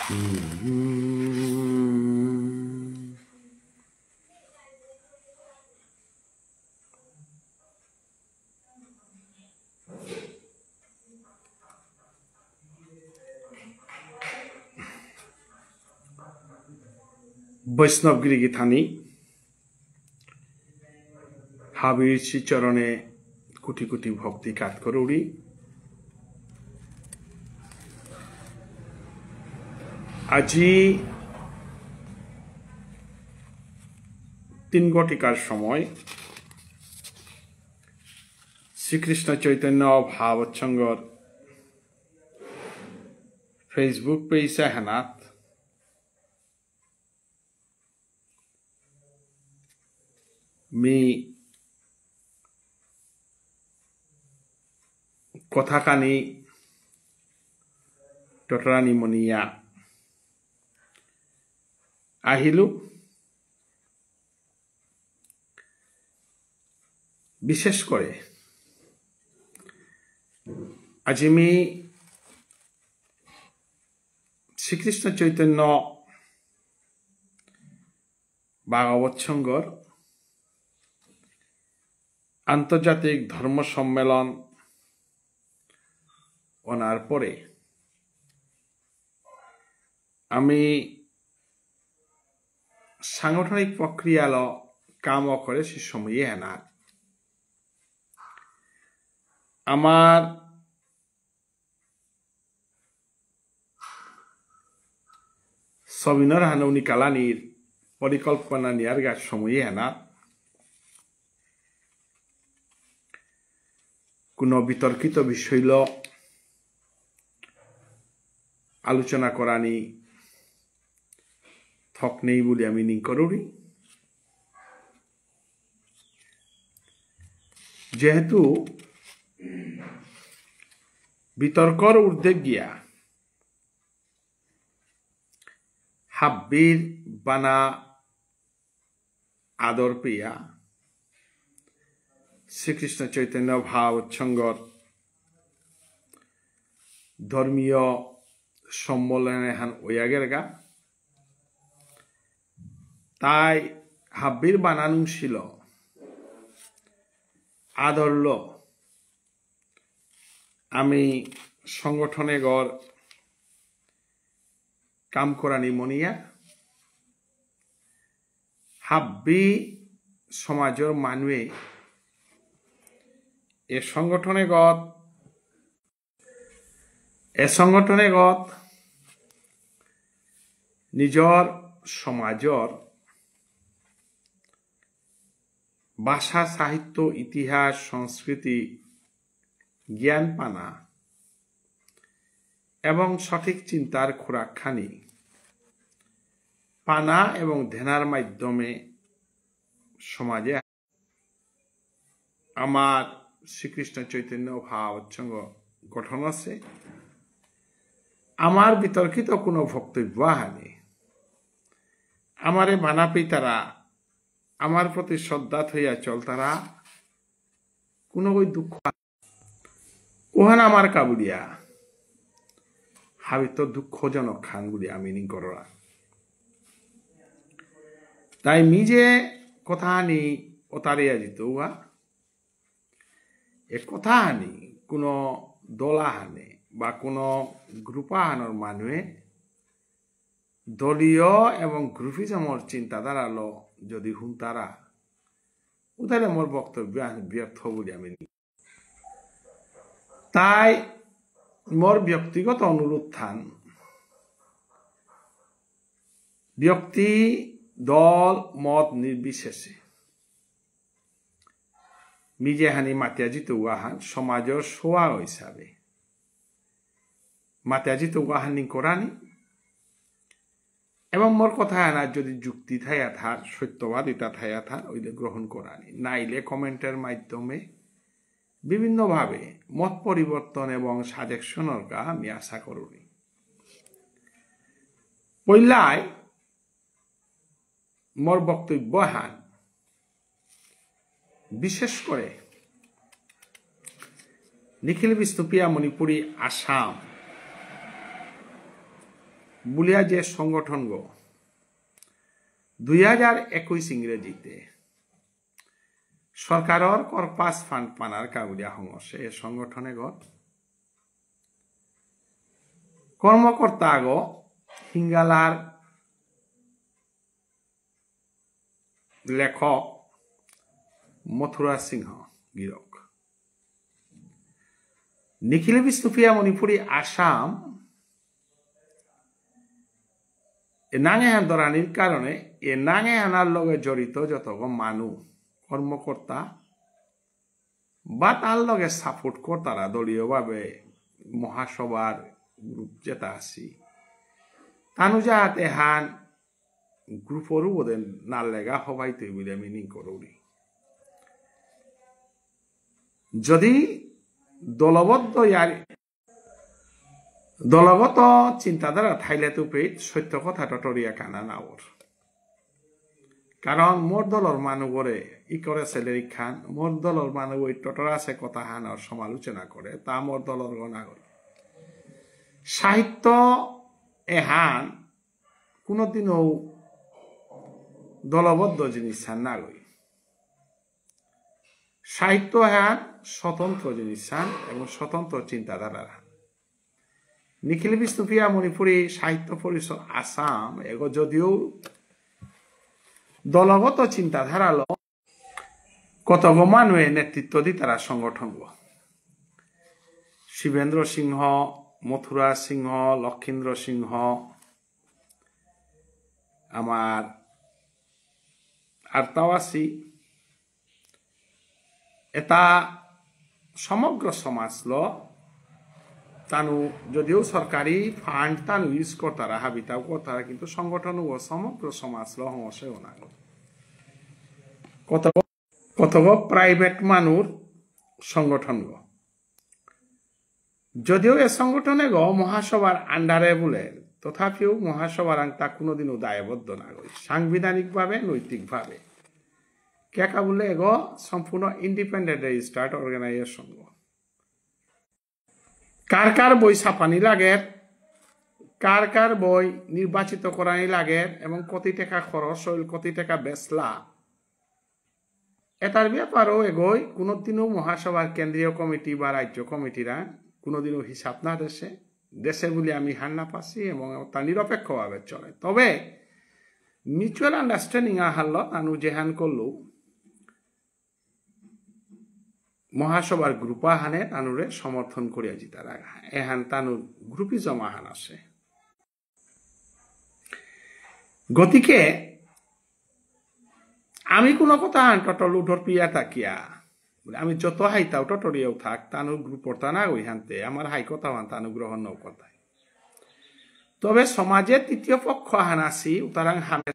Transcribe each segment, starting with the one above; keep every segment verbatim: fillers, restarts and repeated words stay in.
বৈষ্ণব গিরি গিথানি, হাবির শ্রীচরণে কোটি কোটি ভক্তি কাত করুরি। আজি তিন ঘটিকার সময় শ্রীকৃষ্ণ চৈতন্য ভাগবত সংঘর Facebook page এহানাত মি কথা কানি টটরানি মনিয়া আহিলু। বিশেষ করে আজি মি শ্রীকৃষ্ণ চৈতন্য ভাগবত সংঘর আন্তর্জাতিক ধর্ম সম্মেলন অনার পরে আমি সাংগঠনিক প্রক্রিয়ালো কাম করে সে সময়ে হেনা আমার সবিনর হানৌনি কালানির পরিকল্পনা নিয়ার গা সময়ে হেনা কোনো বিতর্কিত বিষয়লো আলোচনা করানি থক নেই বুলি আমি নিংকরুরি। যেহেতু বিতর্কর ঊর্ধ্বে গিয়া হাব্বির বানা আদর পেয়া শ্রীকৃষ্ণ চৈতন্য ভাগবত সংঘর ধর্মীয় সম্মেলন এহান ওয়াগেরগা। তাই হাব্বির বানানুং ছিল আদরলো আমি সংগঠনে গর কাম করানি মনিয়া হাব্বি সমাজর মানুয়ে এ সংগঠনে গত এ সংগঠনে গত নিজর সমাজর ভাষা, সাহিত্য, ইতিহাস, সংস্কৃতি, জ্ঞান পানা এবং সঠিক চিন্তার খোরাকখানি পানা এবং ধ্যানার মাধ্যমে সমাজে আমার শ্রীকৃষ্ণ চৈতন্য ভাগবত সংঘ গঠন আছে। আমার বিতর্কিত কোনো বক্তব্য আহানি আমারে বানা পেইতারা, আমার প্রতি শ্রদ্ধা থইয়া চলতারা, কোনো ওই দুঃখ ওহান আমার কাবুলিয়া হাবিত দুঃখজনক খান বুলি আমি নিংকররা। তাই মি যে কথাহানি ওতারিয়া যিতৌগা, এ কথাহানি কোনো দলাহানে বা কোনো গ্রুপাহানর মানুয়ে দলীয় এবং গ্রুপিজমর চিন্তাধারালো যদি হুনতারা, উতারে মোর বক্তব্য আহান ব্যর্থ বুলি আমি নি-, তাই মোর ব্যক্তিগত অনুরোধ থান, ব্যক্তি, দল, মত নির্বিশেষে মি যেহানি মাতিয়া যিতৌগা হান সমাজর সোয়া হিসাবে মাতিয়া যিতৌগা হান নিংকরানি এবং মোর কথা আনা যদি যুক্তি থায়া থার, সত্যবাদিতা থায়া থার, ওইলে গ্রহণ করানি, নাইলে কমেন্টের মাধ্যমে বিভিন্নভাবে মত পরিবর্তন এবং সাজেশনর কা আমি আশা করুরি। পইলাই মোর বক্তব্য হান বিশেষ করে নিখিল বিষ্ণুপ্রিয়া মণিপুরী আসাম বুলিয়া যে সংগঠনগ দুই হাজার একুশ ইংরেজিতে সরকারর কর্পাস ফান্ড পানার কাবুলিয়া হঙসে এ সংগঠন এগর কর্মকর্তা আগ হিঙ্গালার লেখক মথুরা সিংহ গিরক। নিখিল বিষ্ণুপ্রিয়া মণিপুরী আসাম এ নাঙ এহান ধরানির কারণে এ নাঙ এহানার লগে জড়িত যতগ মানু কর্মকর্তা বা তার লগে সাপোর্ট করতারা দলীয়ভাবে মহাসভার গ্রুপ যেটা আছি, তানু যাহাতে হান গ্রুপরও বোধে নালেগা হবাই তুই বুলে আমি নিং করৌরি। যদি দলবদ্ধ ইয়ার দলগত চিন্তাধারা থাইলে তুপে সত্য কথা টটরিয়া কানা নাওর। কারণ মোর দলর মানুগরে ই করে সেলেরি খান, মোর দলর মানুগ ওই টটরা সে কথা হানর সমালোচনা করে, তা মোর দলর গণাগই। সাহিত্য এহান কোনোদিনও দলবদ্ধ জিনিস হান নাগই। সাহিত্য হান স্বতন্ত্র জিনিস হান এবং স্বতন্ত্র চিন্তাধারার হান। নিখিল বিষ্ণুপ্রিয়া মণিপুরী সাহিত্য পরিষদ আসাম এগো যদিও দলগত চিন্তাধারালো কতগো মানুয়ে নেতৃত্ব দিতারা সংগঠনগো। শিবেন্দ্র সিংহ, মথুরা সিংহ, লক্ষীন্দ্র সিংহ, আমার আরতাও আছি। এটা সমগ্র সমাজলো তানু যদিও সরকারি ফান্ড তানু ইউজ করতারা, হাবিতাও করতারা, কিন্তু সংগঠন ও সমগ্র সমাজলো হঙসে ওনা। কত কতগ প্রাইভেট মানুর সংগঠনগ। যদিও এ সংগঠন এগো মহাসভার আন্ডারে বুলে, তথাপিও মহাসভার আংতা কোনোদিনও দায়বদ্ধ নাগই, সাংবিধানিকভাবে, নৈতিকভাবে। কেকা বুলে এগো সম্পূর্ণ ইন্ডিপেন্ডেন্ট রেজিস্টার্ড অর্গানাইজেশন। কার কার বই ছাপানি লাগের, কার কার বই নির্বাচিত করানি লাগের এবং কতি টাকা খরচ হইল, কতি টাকা বেচলা, এটার ব্যাপারেও এগোই কোনোদিনও মহাসভার কেন্দ্রীয় কমিটি বা রাজ্য কমিটিরা কোনোদিনও হিসাব না দেশে, দেশে বলে আমি হার না পাচ্ছি এবং তা নিরপেক্ষভাবে চলে। তবে মিউচুয়াল আন্ডারস্ট্যান্ডিং আহারলো তানু যেহান করলো মহাসভার গ্রুপ আহানে তানুরে সমর্থন করিয়া জিতার আগা। এহান তানুর গ্রুপিজম আহান আছে। গতিকে আমি কোনো কথা আন টটল উঠর পিয়া থাকিয়া, আমি যত হাইতাও টটরিয়াও থাক, তানুর গ্রুপর তা না গই হানতে, আমার হাই কথা হান তানু গ্রহণ নৌ কথায়। তবে সমাজে তৃতীয় পক্ষ আহান আছি, উতারাং হামে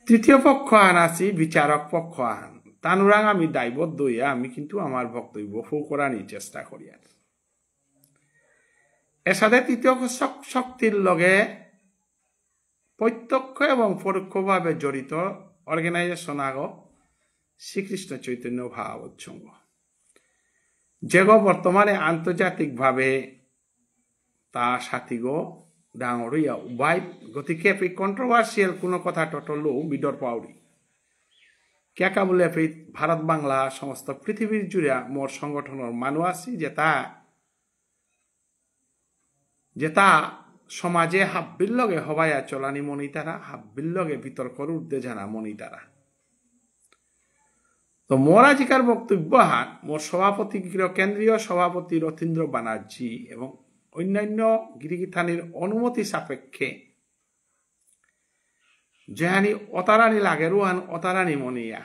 তৃতীয় পক্ষ আহান আছি, বিচারক পক্ষ আহান। তানুরাং আমি দায়বদ্ধ হইয়া আমি কিন্তু আমার বক্তব্য ফৌকরানি চেষ্টা করিয়ার। এসাদে তৃতীয় শক-, শক্তির লগে প্রত্যক্ষ এবং পরোক্ষভাবে জড়িত অর্গানাইজেশন আগ শ্রীকৃষ্ণ চৈতন্য ভাগবত সংঘ, যেগো বর্তমানে আন্তর্জাতিকভাবে তা সাথীগো ডাঙরিয়া উবাই। গতিকে এই কন্ট্রোভার্সিয়াল কোনো কথা টটলো বিডর পাউরি। কিয়া কা বুলে এই ভারত বাংলা সমস্ত পৃথিবীর জুড়ে মোর সংগঠনর মানু আছি, যেটা, যেটা সমাজে হাব্বির লগে হবায়া চলানি মনিতারা, হাব্বির লগে বিতর্কর ঊর্ধ্বে জানা মনিতারা। তো মোর আজিকার বক্তব্য হান মোর সভাপতি গির-, কেন্দ্রীয় সভাপতি রথীন্দ্র বানার্জি এবং অন্যান্য গিরিগিথানির অনুমতি সাপেক্ষে যেহানি অতারানি লাগের উহান অতারানি মনিয়া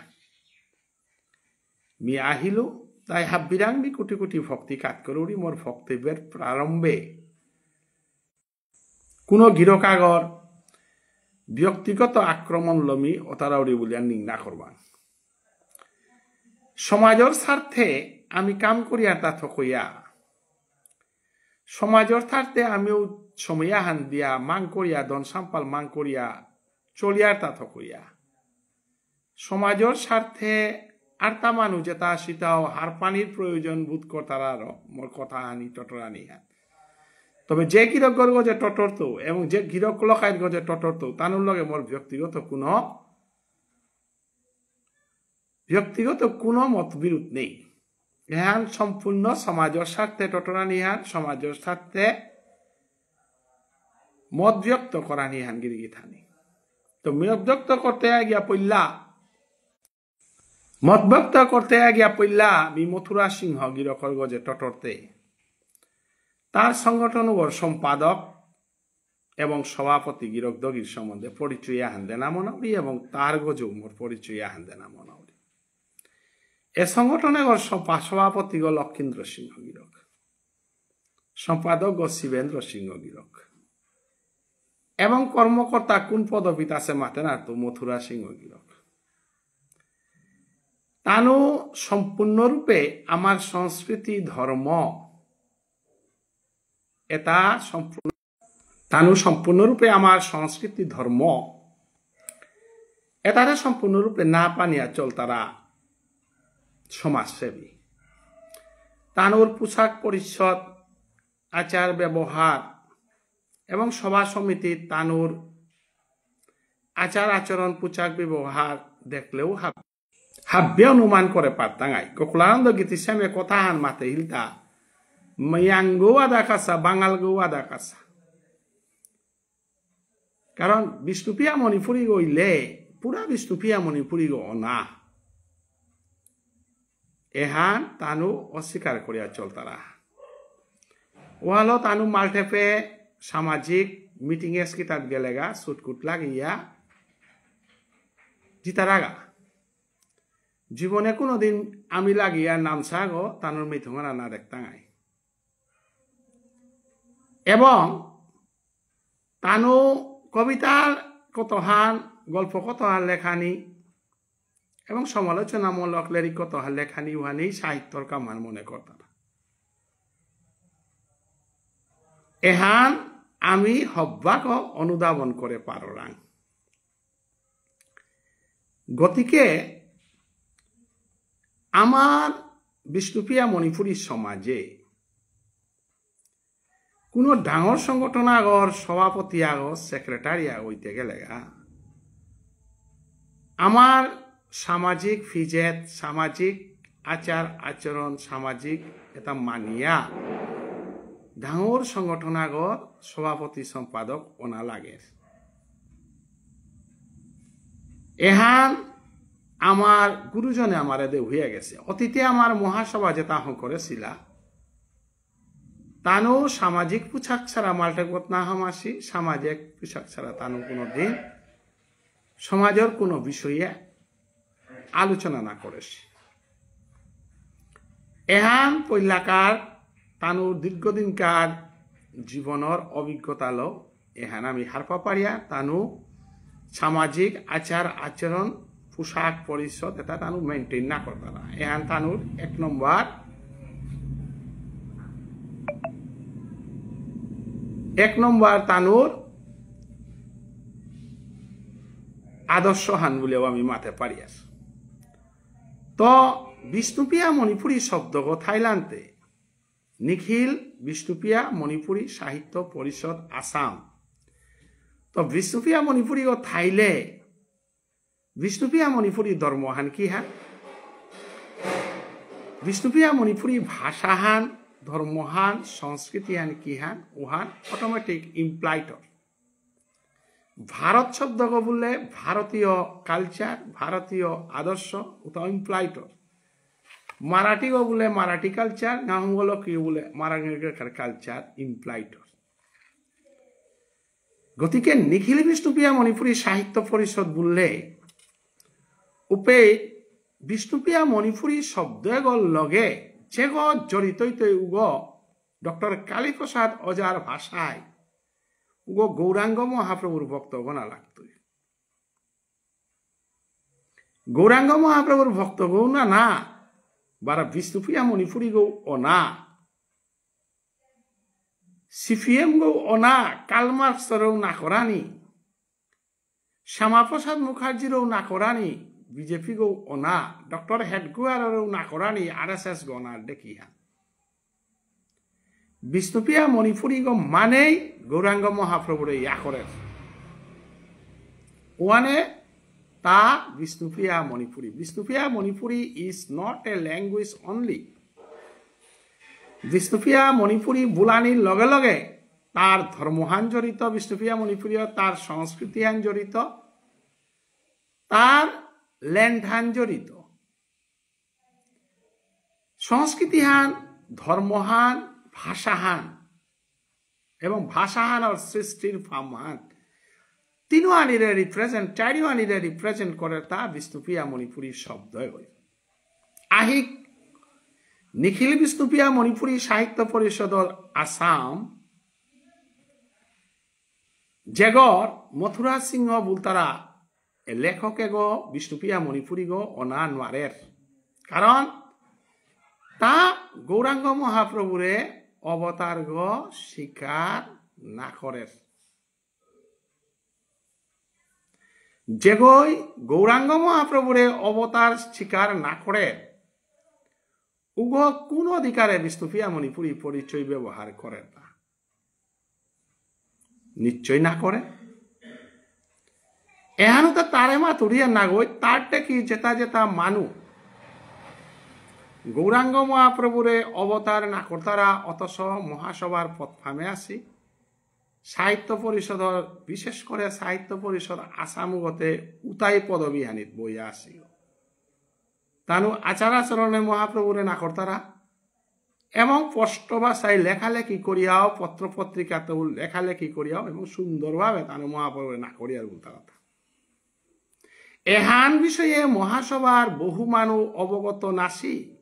মি আহিলু। তাই হাব্বিরাং মি কোটি কোটি ভক্তি কাত করুরি। মোর বক্তব্যের প্রারম্ভে কোনো গিরক আগর ব্যক্তিগত আক্রমণ লমি অতারাউরি বুলিয়া নিন্দা করবাং। সমাজর স্বার্থে আমি কাম করিয়ার তা থকইয়া, সমাজর স্বার্থে আমিও সময় আহান দিয়া মাং করিয়া, ধন সাম্পাল মাং করিয়া চলিয়ার তা থকইয়া। সমাজর স্বার্থে আরতা মানু যেতা আসিতাও হারপানির প্রয়োজন বোধ করতারা আরো মোর কথা হানি টটরানি হান। তবে যে গিরকগর গজে টটরতৌ এবং যে গিরক লকাইর গজে টটরতৌ, তানুর লগে মোর ব্যক্তিগত কোনো, ব্যক্তিগত কোনো মতবিরোধ নেই। এহান সম্পূর্ণ সমাজর স্বার্থে টটরানিহান, সমাজর স্বার্থে মত ব্যক্ত করানিহান গিরিগিথানি। তো মত ব্যক্ত করতে গিয়া পইলা, মত ব্যক্ত করতে গিয়া পইলা মি মথুরা সিংহ গিরকর গজে টটরতে। তার সংগঠনগর সম্পাদক এবং সভাপতি গিরক দগির সম্বন্ধে পরিচয় আহান দেনা মনাউরি এবং তার গজে মোর পরিচয় আহান দেনা মনাউরি। এ সংগঠনগর সম্পা-, সভাপতিগ লক্ষীন্দ্র সিংহ গিরক, সম্পাদকগ শিবেন্দ্র সিংহ গিরক এবং কর্মকর্তা কোন পদবীত আছে মাতে না তো মথুরা সিংহ গিরক। তানু সম্পূর্ণরূপে আমার সংস্কৃতি ধর্ম, এটা সম্পূর্ণ, তানু সম্পূর্ণরূপে আমার সংস্কৃতি ধর্ম, এটারে সম্পূর্ণরূপে না পানিয়া চলতারা সমাজসেবী। তানুর পোশাক পরিচ্ছদ, আচার ব্যবহার এবং সভা সমিতি তানুর আচার আচরণ, পোশাক ব্যবহার দেখলেও হাব-, হাব্বে অনুমান করে পারতাঙাই। গোকুলানন্দ গীতিস্বামী কথা হান মাতে হিলতা, মিয়াঙ্গো আদা কাসা, বাঙালগো আদা কাসা। কারণ বিষ্ণুপ্রিয়া মণিপুরী গইলে পুরা বিষ্ণুপ্রিয়া মণিপুরী গো না। এহান তানু অস্বীকার করিয়া চলতারা। ওয়ালো তানু মালঠেপে সামাজিক মিটিং এস কিতাত গেলেগা, সুটকুট লাগিয়া জিতারাগা। জীবনে কোনোদিন আমি লাগিয়া নামসাগো তানুর মিথুঙানা না দেখতাঙাই। এবং তানু কবিতার কতহান, গল্প কতহান লেখানি এবং সমালোচনামূলক লেরিক কতহান লেখানি উহানি সাহিত্যর কামান মনে করতারা। এহান আমি হব্বাক অনুধাবন করে পাররাং। গতিকে আমার বিষ্ণুপ্রিয়া মণিপুরী সমাজে কোনো ডাঙর সংগঠন আগর সভাপতি আগর সেক্রেটারি আগ হইতে গেলেগা আমার সামাজিক ফিজেত, সামাজিক আচার আচরণ, সামাজিক এটা মানিয়া ডাঙর সংগঠন আগর সভাপতি সম্পাদক অনা লাগে। এহান আমার গুরুজনে আমারে দেউহিয়া গেছে। অতীতে আমার মহাসভা যেটা হঙকরেছিলা, তানু সামাজিক পোশাক ছাড়া মালঠেপত না হামাসি, সামাজিক পোশাক ছাড়া তানু কোনোদিন সমাজর কোনো বিষয়ে আলোচনা না করেসি। এহান পৈলাকার তানুর দীর্ঘদিনকার জীবনর অভিজ্ঞতালো এহান আমি হারপা পারিয়া তানু সামাজিক আচার আচরণ, পোশাক পরিচ্ছদ এটা তানু মেইনটেইন না করতারা। এহান তানুর এক নম্বর, এক নম্বর তানুর আদর্শ হান বুলিও আমি মাতে পারিয়ার। তো বিষ্ণুপ্রিয়া মণিপুরী শব্দগ থাইলান্তে নিখিল বিষ্ণুপ্রিয়া মণিপুরী সাহিত্য পরিষদ আসাম। তো বিষ্ণুপ্রিয়া মণিপুরীগ থাইলে বিষ্ণুপ্রিয়া মণিপুরী ধর্মহান কিহান? বিষ্ণুপ্রিয়া মণিপুরী ভাষাহান, ধর্মহান, সংস্কৃতিহান কিহান? উহান অটোমেটিক ইমপ্লাইটর। ভারত শব্দগ বুলে ভারতীয় কালচার, ভারতীয় আদর্শ, উতা ইমপ্লাইটর। মারাঠিগ বুলে মারাঠি কালচার, নাহুঙ্গল কি বুলে মারাঠি কালচার, ইমপ্লাইটর। গতিকে নিখিল বিষ্ণুপ্রিয়া মণিপুরী সাহিত্য পরিষদ বুললে উপে বিষ্ণুপ্রিয়া মণিপুরী শব্দ এগর লগে যেগ জড়িত হইতে উগ ডক্টর কালীপ্রসাদ ওঝার ভাষায় উগ গৌরাঙ্গ মহাপ্রভুর ভক্ত গনা লাগতই। গৌরাঙ্গ মহাপ্রভুর ভক্ত গৌ না না, বারা বিষ্ণুপ্রিয়া মণিপুরী গৌ অনা। সিপিএম গৌ অনা, কার্ল মার্কসরেও না করানি, শ্যামাপ্রসাদ মুখার্জিরেও না করানি, বিজেপি গৌ অনা, ডক্টর হেডগুয়াররেও না করানি, আরএসএস গনা দেখিয়া। বিষ্ণুপ্রিয়া মণিপুরী গো মানেই গৌরাঙ্গ মহাপ্রভুরে ইয়া করে। ওয়ানে তা বিষ্ণুপ্রিয়া মণিপুরী। বিষ্ণুপ্রিয়া Manipuri is not a language only. Bishnupriya মণিপুরী বুলানির লগে লগে তার ধর্মহান জড়িত, বিষ্ণুপ্রিয়া মণিপুরী তার সংস্কৃতিহান জড়িত, তার ল্যান্ডহান জড়িত। সংস্কৃতিহান, ধর্মহান, ভাষাহান, এবং ভাষাহান আর সৃষ্টির ফার্মহান, তিনও আনিরে রিপ্রেজেন্ট, চারিও আনিরে রিপ্রেজেন্ট করে তা বিষ্ণুপ্রিয়া মণিপুরী শব্দ হয়। আহিক নিখিল বিষ্ণুপ্রিয়া মণিপুরী সাহিত্য পরিষদর আসাম, যেগর মথুরা সিংহ বুলতারা এ লেখক এগো বিষ্ণুপ্রিয়া মণিপুরী গো অনা নোয়ারের। কারণ তা গৌরাঙ্গ মহাপ্রভুরে অবতার গো স্বীকার না করের। যেগই গৌরাঙ্গ মহাপ্রভুরে অবতার স্বীকার না করে, উগো কোন অধিকারে বিষ্ণুপ্রিয়া মণিপুরী পরিচয় ব্যবহার করে না? নিশ্চয় না করে। এহানো তো তারে মাতুরিয়া না গই, তার টেকি যেতা যেতা মানু গৌরাঙ্গ মহাপ্রভুরে অবতার না করতারা, অথচ মহাসভার পথ ফামে আসি, সাহিত্য পরিষদর, বিশেষ করে সাহিত্য পরিষদ আসামগতে উতাই পদবী হানিত বইয়া আসি। তানু আচার আচরণে মহাপ্রভুরে না করতারা এবং স্পষ্ট ভাষায় লেখালেখি করিয়াও, পত্র পত্রিকাতেও লেখালেখি করিয়াও এবং সুন্দরভাবে তানু মহাপ্রভুরে না করিয়ার বুলতা কথা। এহান বিষয়ে মহাসভার বহু মানু অবগত নাসি।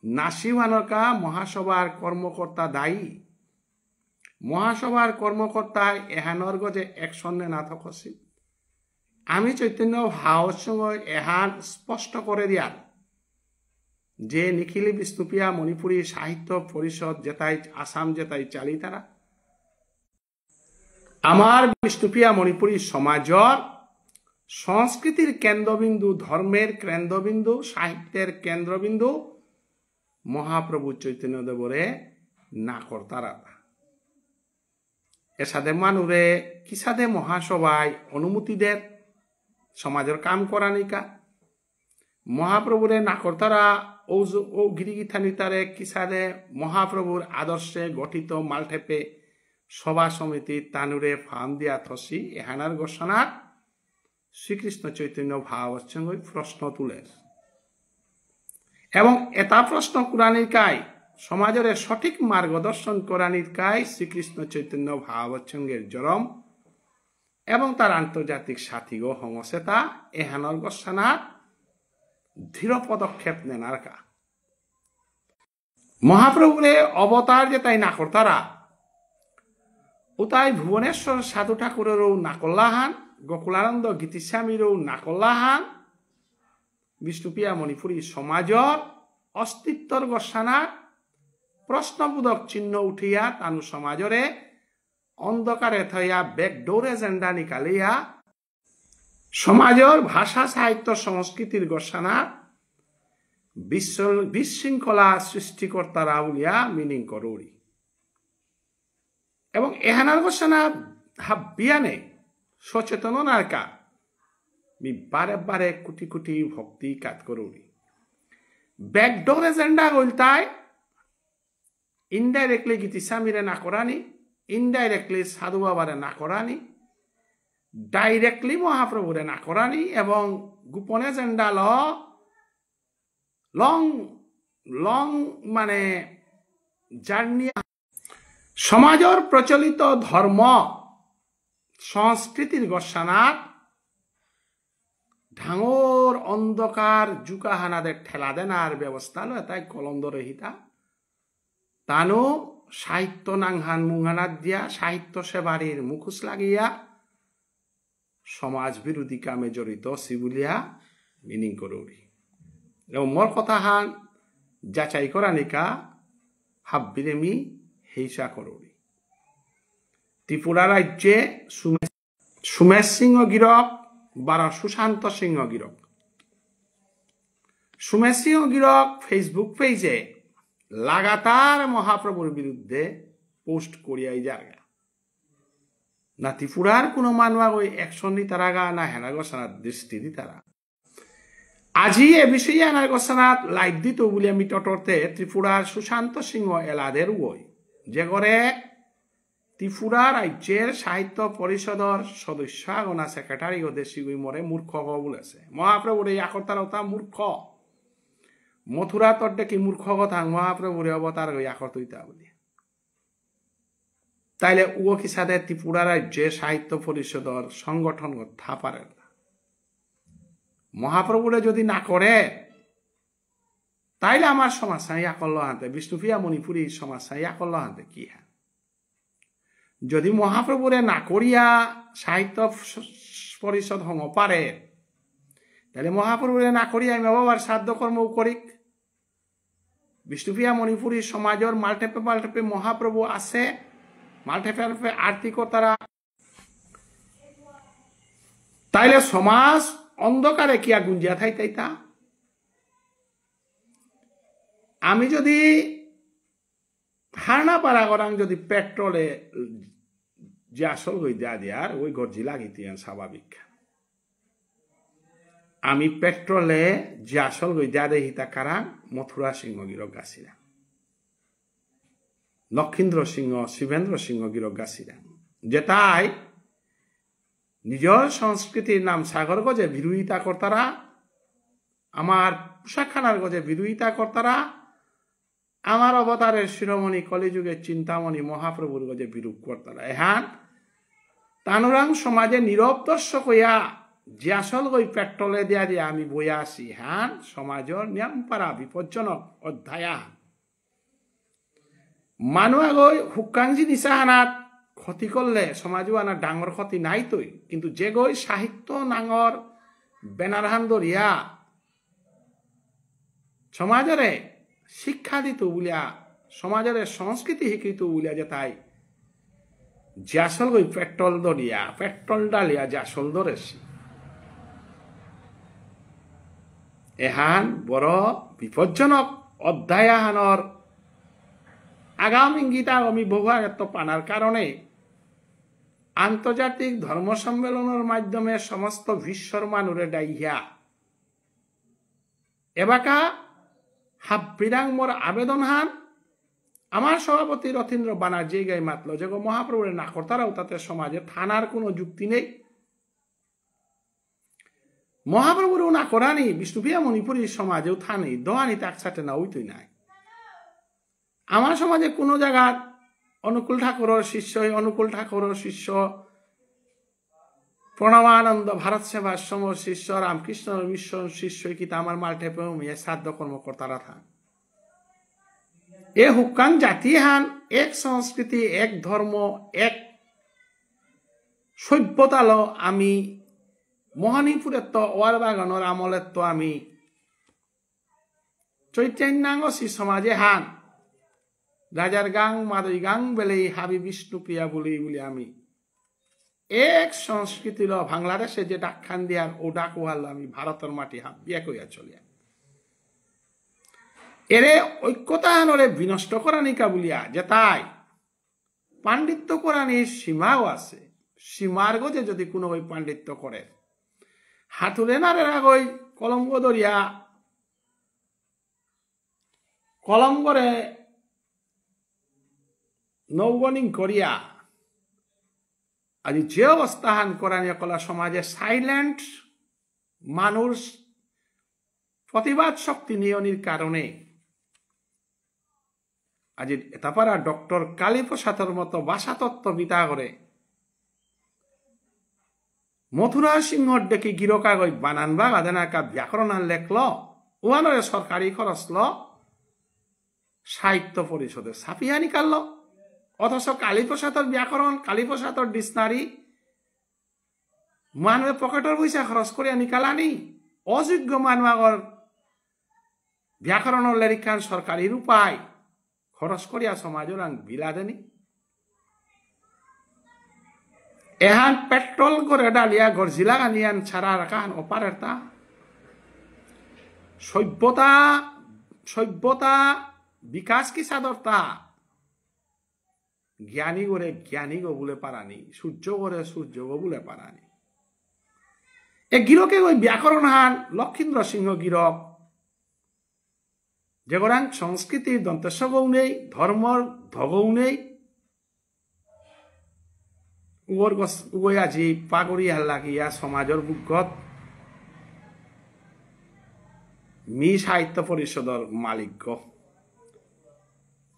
নাসি ওয়ানকা মহাসভার কর্মকর্তা দায়ী। মহাসভার কর্মকর্তায় এহানর গজে অ্যাকশন নে না থকসি। আমি চৈতন্য ভাগবত সংঘ এহান স্পষ্ট করে দিয়ার যে নিখিল বিষ্ণুপ্রিয়া মণিপুরী সাহিত্য পরিষদ যেতাই আসাম যেতাই চালিতারা, আমার বিষ্ণুপ্রিয়া মণিপুরী সমাজর সংস্কৃতির কেন্দ্রবিন্দু, ধর্মের কেন্দ্রবিন্দু, সাহিত্যের কেন্দ্রবিন্দু মহাপ্রভু চৈতন্যদেবরে না করতারা। এসাদে মানুরে কিসাদে মহাসভায় অনুমতি দের সমাজর কাম করানিকা? মহাপ্রভুরে না করতারা ঔ জ-, ঔ গিরিগিথানি তারে কিসাদে মহাপ্রভুর আদর্শে গঠিত মালঠেপে সভা সমিতি তানুরে ফাম দিয়া থসি এহানার ঘোষণাত শ্রীকৃষ্ণ চৈতন্য ভাগবত সংঘই প্রশ্ন তুলের। এবং এটা প্রশ্ন কুরানির কাই, সমাজরে সঠিক মার্গদর্শন করানির কাই শ্রীকৃষ্ণ চৈতন্য ভাগবত সংঘের জরম এবং তার আন্তর্জাতিক সাথীগো হঙসেতা এহানর গোসানাত দৃঢ় পদক্ষেপ নেনারকা। মহাপ্রভুরে অবতার যেতাই না করতারা, উতাই ভুবনেশ্বর সাধু ঠাকুরেরও না করলাহান, গোকুলানন্দ গীতিস্বামীরও না করলাহান, বিষ্ণুপ্রিয়া মণিপুরী সমাজর অস্তিত্বর গোসানাত প্রশ্নবোধক চিহ্ন উঠিয়া তানু সমাজরে অন্ধকারে থইয়া ব্যাকডোর এজেন্ডা নিকালিয়া সমাজর ভাষা, সাহিত্য, সংস্কৃতির গোসানাত বিশৃ-, বিশৃঙ্খলা সৃষ্টি করতারা বুলিয়া মিনিং করুরি। এবং এহানার গোসানা হাব্বিয়ানে সচেতন নারকা মি বারে বারে কোটি কোটি ভক্তি কাত করুরি। ব্যাকডোর এজেন্ডা গইলতাই ইনডাইরেক্টলি গীতিস্বামীরে না করানি, ইনডাইরেক্টলি সাধু বাবারে না করানি, ডাইরেক্টলি মহাপ্রভুরে না করানি এবং গোপন এজেন্ডা ল লং, লং মানে জার্নি। সমাজর প্রচলিত ধর্ম, সংস্কৃতির গোসানাত ডাঙর অন্ধকার জুকাহানাদে ঠেলা দেনার ব্যবস্থা লয় তাই কলম ধরে হিতা। তানু সাহিত্য নাংহান মুঙানাত দিয়া সাহিত্য সেবারির মুখোশ লাগিয়া সমাজ বিরোধী কামে জড়িত সিবুলিয়া মিনিং করুরি। এবং মোর কথাহান যাচাই করানিকা হাব্বিরে মি হেইসা করুরি। ত্রিপুরা রাজ্যে সুমে-, সুমেশ সিংহ গিরক বারো সুশান্ত সিংহ গিরক। সুমেশ সিংহ গিরক Facebook পেজে লাগাতার মহাপ্রভুর বিরুদ্ধে পোস্ট করিয়াই যারগা। না ত্রিপুরার কোনো মানু আগই অ্যাকশন দিতারাগা, না হেনার গোসানাত দৃষ্টি দিতারা। আজি এ বিষয়ে আনার গোসানাত লাইভ দিত বুলি আমি টটরতে ত্রিপুরার সুশান্ত সিংহ এলাদের উগই, যে করে ত্রিপুরা রাজ্যের সাহিত্য পরিষদর সদস্য আগনা সেক্রেটারি ও দেশিগুই মরে মূর্খ গ বুলেছে। মহাপ্রভুরে ইয়া করতারা উতা মূর্খ। মথুরা তড্ডে কি মূর্খ কথা মহাপ্রভুরে অবতার ইয়া করতইতা বুলি। তাইলে উগো কিসাদে ত্রিপুরা রাজ্যে সাহিত্য পরিষদর সংগঠন গঠা পারে না? মহাপ্রভুরে যদি না করে, তাইলে আমার সমাজ সাই আকল্ল হানতে, বিষ্ণুপ্রিয়া মণিপুরী সমাজ সাই আকল্ল হানতে কি হ্যাঁ? যদি মহাপ্রভুরে না করিয়া সাহিত্য স-, পরিষদ হঙ পারে, তাহলে মহাপ্রভুরে না করিয়া আমি বাবার শ্রাদ্ধ কর্ম করিক। বিষ্ণুপ্রিয়া মণিপুরী সমাজর মালঠেপে মালঠেপে মহাপ্রভু আছে, মালঠেপে মালঠেপে আরতি করতারা। তাইলে সমাজ অন্ধকারে কিয়া গুঞ্জিয়া থাইতাইতা? আমি যদি হারনা পারা করাং যদি পেট্রোলে যে আসল গই দেয়া দিয়ার ওই গর্জি লাগিতিয়ান স্বাভাবিক। আমি পেট্রোলে যে আসল গই দেয়া দেহিতা কারাং মথুরা সিংহ গিরক গাছিরা, লক্ষীন্দ্র সিংহ, শিবেন্দ্র সিংহ গিরক গাছিরা, যেতাই নিজর সংস্কৃতির নাম সাগর গজে বিরোধিতা করতারা, আমার পোশাকখানার গজে বিরোধিতা করতারা, আমার অবতারের শিরোমণি কলিযুগের চিন্তামণি মহাপ্রভুর গজে বিরূপ করতারা। এহান তানুরাং সমাজে নীরব দর্শক হইয়া যে আসল গই পেট্রোলে দিয়া দিয়া আমি বইয়া আছি, হান সমাজর নিয়াম পারা বিপজ্জনক অধ্যায় আহান। মানু আগই হুকাং জিনিস আহানাত ক্ষতি করলে সমাজও আনা ডাঙর ক্ষতি নাইতই, কিন্তু যে গই সাহিত্য নাঙর ব্যানার হান ধরিয়া সমাজরে শিক্ষা দিত বুলিয়া, সমাজরে সংস্কৃতি শিক্ষিত বুলিয়া যেতাই যে আসল গই পেট্রোল ধরিয়া, পেট্রোল ডালিয়া যে আসল ধরেছি। এহান বড় বিপজ্জনক অধ্যায় আহানর আগাম ইঙ্গিত আমি বহু আগেত্ত পানার কারণে আন্তর্জাতিক ধর্ম সম্মেলনের মাধ্যমে সমস্ত বিশ্বর মানুরে ডাইয়া এবাকা হাব্বিরাং মোর আবেদন হান, আমার সভাপতি রথীন্দ্র বানার্জি গাই মাতলো, যে গো মহাপ্রভুরে না করতারাও তাতে সমাজে থানার কোনো যুক্তি নেই। মহাপ্রভুরেও না করানি বিষ্ণুপ্রিয়া মণিপুরী সমাজেও থানি, দোয়ানি তাক সাথে না উইতই নাই। আমার সমাজে কোনো জায়গাত অনুকূল ঠাকুরের শিষ্য, এই অনুকূল ঠাকুরের শিষ্য, প্রণবানন্দ ভারত সেবাশ্রমর শিষ্য, রামকৃষ্ণ মিশন শিষ্য, কিতা আমার মালঠেপে উমিয়ে শ্রাদ্ধ কর্ম করতারা থান। এ হুকাং জাতি হান, এক সংস্কৃতি, এক ধর্ম, এক সভ্যতালো আমি মহানীপুরেত্ত ওয়ার বাগানর আমলেত্ত আমি চৈতন্যাঙ্গ শ্রী সমাজে হান রাজার গাং, মাদই গাং বেলেই হাবি বিষ্ণুপ্রিয়া বুলি বুলি আমি এক সংস্কৃতিলো বাংলাদেশে যে ডাকখান দিয়ার ও ডাক ওহালো আমি ভারতর মাটি হাবিয়া কইয়া চলিয়া। এরে ঐক্যতা হানরে বিনষ্ট করানিকা বুলিয়া যেতাই পাণ্ডিত্য করানির সীমাও আছে। সীমার গজে যদি কোনো ওই পাণ্ডিত্য করে, হাতুরে নারে রাগই কলম গদরিয়া, কলম করে নৌগনিং করিয়া, আজি যে অবস্থাহান করানি কলা সমাজে সাইলেন্ট মানুষ প্রতিবাদ শক্তি নিয়নির কারণে আজি এতাপারা ডক্টর কালীপ্রসাদর মতো ভাষাতত্ত্ব বিতা করে মথুরা সিংহর ডেকে গিরকাগই বানান বা গাদানাকা ব্যাকরণ আর লেখল, ওয়ানরে সরকারি খরচ ল, সাহিত্য পরিষদে ছাপিয়া নিকালল। অথচ কালীপ্রসাদর ব্যাকরণ, কালীপ্রসাদর ডিকশনারি মানুয়ে পকেটর পয়সা খরচ করিয়া নিকালানি, অযোগ্য মানু আগর ব্যাকরণর লেরিকহান সরকারি রূপায় খরচ করিয়া সমাজরাং বিলা দেনি। এহান পেট্রোল করে ডালিয়া গরজিলা গানিয়ান ছাড়া রাখান অপারেতা। সভ্যতা, সভ্যতা বিকাশ কিসাদর তা? জ্ঞানী গরে জ্ঞানী গো বুলে পারানি, সূর্য গরে সূর্য গো বুলে পারানি। এ গিরকে ওই ব্যাকরণ হান লক্ষীন্দ্র সিংহ গিরক, যেগরাং সংস্কৃতির দন্ত্য স গও নেই, ধর্মর ধ গও নেই, উগর গস-, উগই আজি পাগড়ি হাল্লা গিয়া সমাজর বুকত মি সাহিত্য পরিষদর মালিক গো।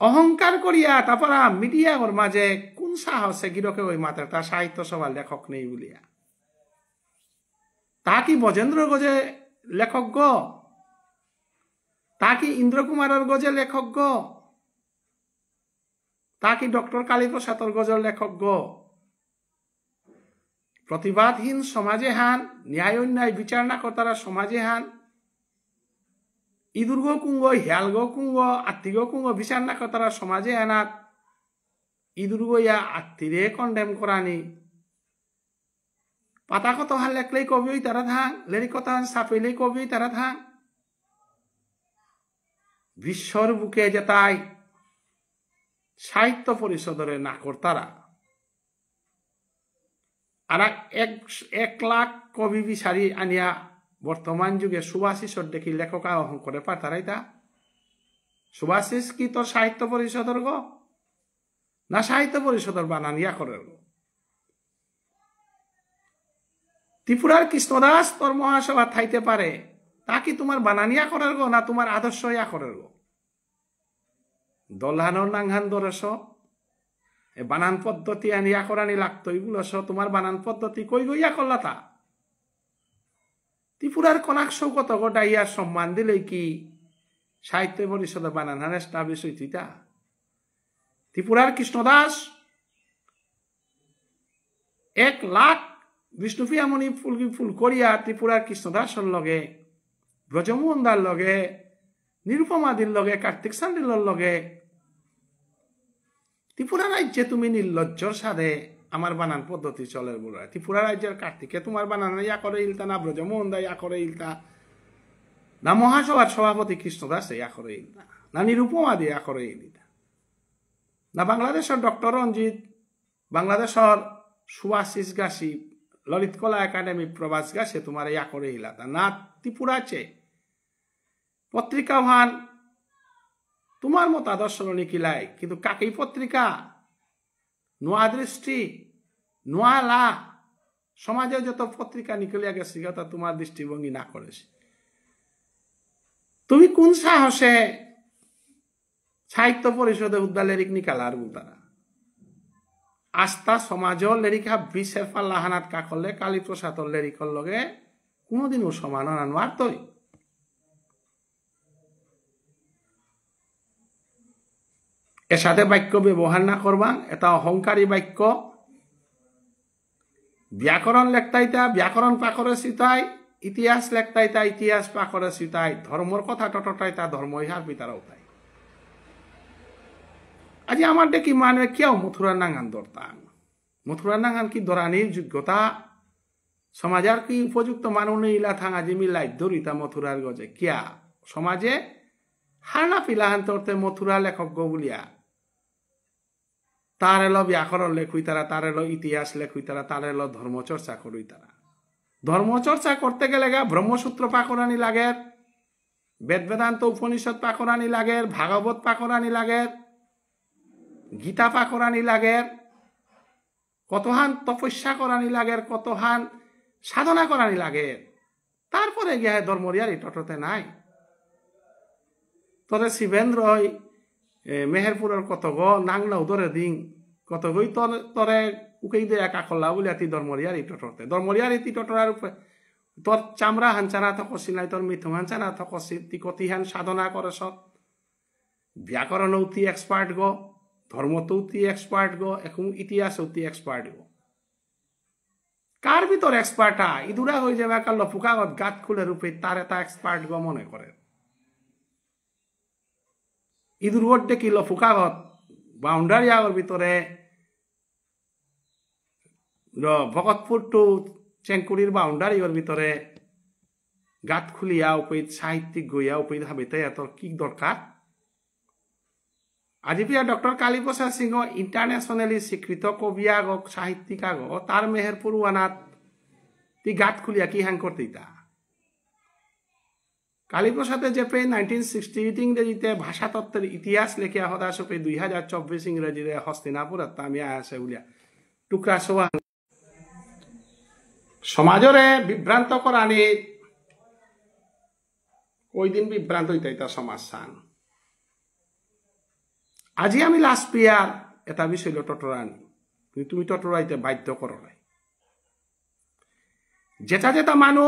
অহংকার করিয়া তারপর মিডিয়া ওর মাঝে কোন সাহসে গিরকে ওই মাতের তা সাহিত্য সভার লেখক নেই বলিয়া? তা কি ব্রজেন্দ্র গজে লেখক গো? তা কি ইন্দ্র কুমারর গজে লেখক গো? তা কি ডক্টর কালীপ্রসাদর গজর লেখক গো? প্রতিবাদহীন সমাজে হান, ন্যায় অন্যায় বিচার না করতারা সমাজে হান, ইদুর্গ কুঙ্গ, হিয়ালগ কুঙ্গ, আত্তিগ কুঙ্গ বিচার না করতারা সমাজে হানাত, ইদুর্গ ইয়া আত্তিরে কন্ডেম করানি। পাতা কত হান লেখলেই কবি হই তারা থাং, লেরিক কত হান সাফেলেই কবি হই তারা থাং। বিশ্বর বুকে যেতাই সাহিত্য পরিষদরে না করতারা। আর এক, এক লাখ কবি বিচারি আনিয়া বর্তমান যুগে সুভাষিসর দেখি লেখক আহ্বান করে পারতারাইতা। সুভাষিস কি তোর সাহিত্য পরিষদর গো? না সাহিত্য পরিষদর বানান ইয়া করে গো? ত্রিপুরার কৃষ্ণদাস তোর মহাসভা থাইতে পারে, তা কি তোমার বানান ইয়া করে গো না তোমার আদর্শ ইয়া করে গো? দলহানর নাংহান দরেশ, এ বানান পদ্ধতি আনি ইয়া করানি লাগতই বুলস, তোমার বানান পদ্ধতি কই গো ইয়া করলা তা? ত্রিপুরার কনাক সৌকত গো ডাইয়া সম্মান দিলেই কি সাহিত্য পরিষদে বানান হান establish হইতই তা? ত্রিপুরার কৃষ্ণদাস এক লাখ বিষ্ণুপ্রিয়া মণি ফুল, ফুল করিয়া ত্রিপুরার কৃষ্ণদাসর লগে, ব্রজমোহন দার লগে, নিরুপমাদির লগে, কার্তিক সান্ডিলর লগে, ত্রিপুরা রাজ্যে তুমি নির্লজ্জর সাদে আমার বানান পদ্ধতি চলের বুলরায়। ত্রিপুরা রাজ্যর কার্তিকে তোমার বানান ইয়া করে ইলতা, না ব্রজমোহন দা ইয়া করে ইলতা, না মহাসভার সভাপতি কৃষ্ণদাসে ইয়া করে ইলতা, না নিরুপমাদি ইয়া করে ইলতা, না বাংলাদেশর ডক্টর রঞ্জিত, বাংলাদেশর সুভাষিস গাছি, ললিত কলা একাডেমি প্রভাস গাছে তোমার ইয়া করে ইলতা, না ত্রিপুরাচে। পত্রিকা হান তোমার মতাদর্শ নিকিলাই, কিন্তু কাকেই পত্রিকা, নোয়া দৃষ্টি, নোয়া লা, সমাজে যত পত্রিকা নিকলিয়া গেছে, তা তোমার দৃষ্টিভঙ্গি না করেছে। তুমি কোন সাহসে সাহিত্য পরিষদে হুদ্দা লেরিক নিকালার বুলতারা? আস্তা সমাজর লেরিক হাব্বি সেরফা লাহানাত কাকলে কালীপ্রসাদর লেরিকর লগে কোনোদিনও সমান হনা নোয়ারতই। এসাদে বাক্য ব্যবহার না করবাং, এটা অহংকারী বাক্য। ব্যাকরণ লেখতাইতা, ব্যাকরণ পাকরে সিতাই, ইতিহাস লেখতাইতা, ইতিহাস পাকরে সিতাই, ধর্মর কথা টটটাইতা, ধর্ম ইহার পিতারা উতাই। আজি আমার দেখি মানে কিয়াও মথুরা নাঙান দরতাং। মথুরা নাঙান কি দরানির যোগ্যতা, সমাজর কি উপযুক্ত মানু নেই ইলা থাং আজি মি লাইভ দরিতা মথুরার গজে। কিয়া? সমাজে হারনা পিলাহান তরতে মথুরা লেখক গো বুলিয়া। তার এলো ব্যাকরণ লেখুইতারা, তার এলো ইতিহাস লেখুইতারা, তার এলো ধর্মচর্চা করুইতারা। ধর্মচর্চা করতে গেলে গা ব্রহ্মসূত্র পাকরানি লাগের, বেদ বেদান্ত উপনিষদ পাকরানি লাগের, ভাগবত পাকরানি লাগের, গীতা পাকরানি লাগের, কতহান তপস্যা করানি লাগের, কতহান সাধনা করানি লাগের। তারপরে গিয়া ধর্মরিয়ারি টটতে নাই। তোরে শিবেন্দ্রই, এ, মেহেরপুরর কতগ নাংনাও ধরে দিং, কতগই তোর, তোরে উকেই দে একা করলা বুলিয়া তি ধর্মরিয়ারি টটতে। ধর্মরিয়ারি তি টটরার উপরে তোর চামড়া হানচানা থকসি নাই, তোর মিথুন হানচানা থকসি, তি কতিহান সাধনা করেস। ব্যাকরণ অতি expert গো, ধর্মত অতি expert গো, এখন ইতিহাস অতি expert গো। কার ভিতর expert আ? ইদুরা হয়ে যাবে একা লফুকাগত গাত খুলে রূপে তার এটা expert গো মনে করে। ইদুর ওর দেখি লফুকাগত boundary আগর ভিতরে র ভকতপুর to চেংকুড়ির boundary ওর ভিতরে গাত খুলিয়া উপৈত সাহিত্যিক গইয়া উপৈত হাবিতে এত কি দরকার? আজি পিয়া ডক্টর কালীপ্রসাদ সিংহ internationally স্বীকৃত কবি আগ, সাহিত্যিক আগ, তার মেহেরপুর ওয়ানাত তি গাত খুলিয়া কি হান করতে ইতা? কালীপ্রসাদে যে পে নাইনটিন সিক্সটি এইট ইংরেজিতে ভাষাতত্ত্বের ইতিহাস লেখিয়া হদা সপে দুই হাজার চব্বিশ ইংরেজিতে হস্তিনাপুর তামিয়া আছে বুলিয়া টুকরা সোয়া সমাজরে বিভ্রান্ত করানি। কই দিন বিভ্রান্ত হইতে হইতা সমাজ সান। আজি আমি লাস্ট পিয়ার এটা বিষয় হইল টটরানি। কিন্তু তুমি টটরাইতে বাধ্য করো নাই। যেটা যেটা মানু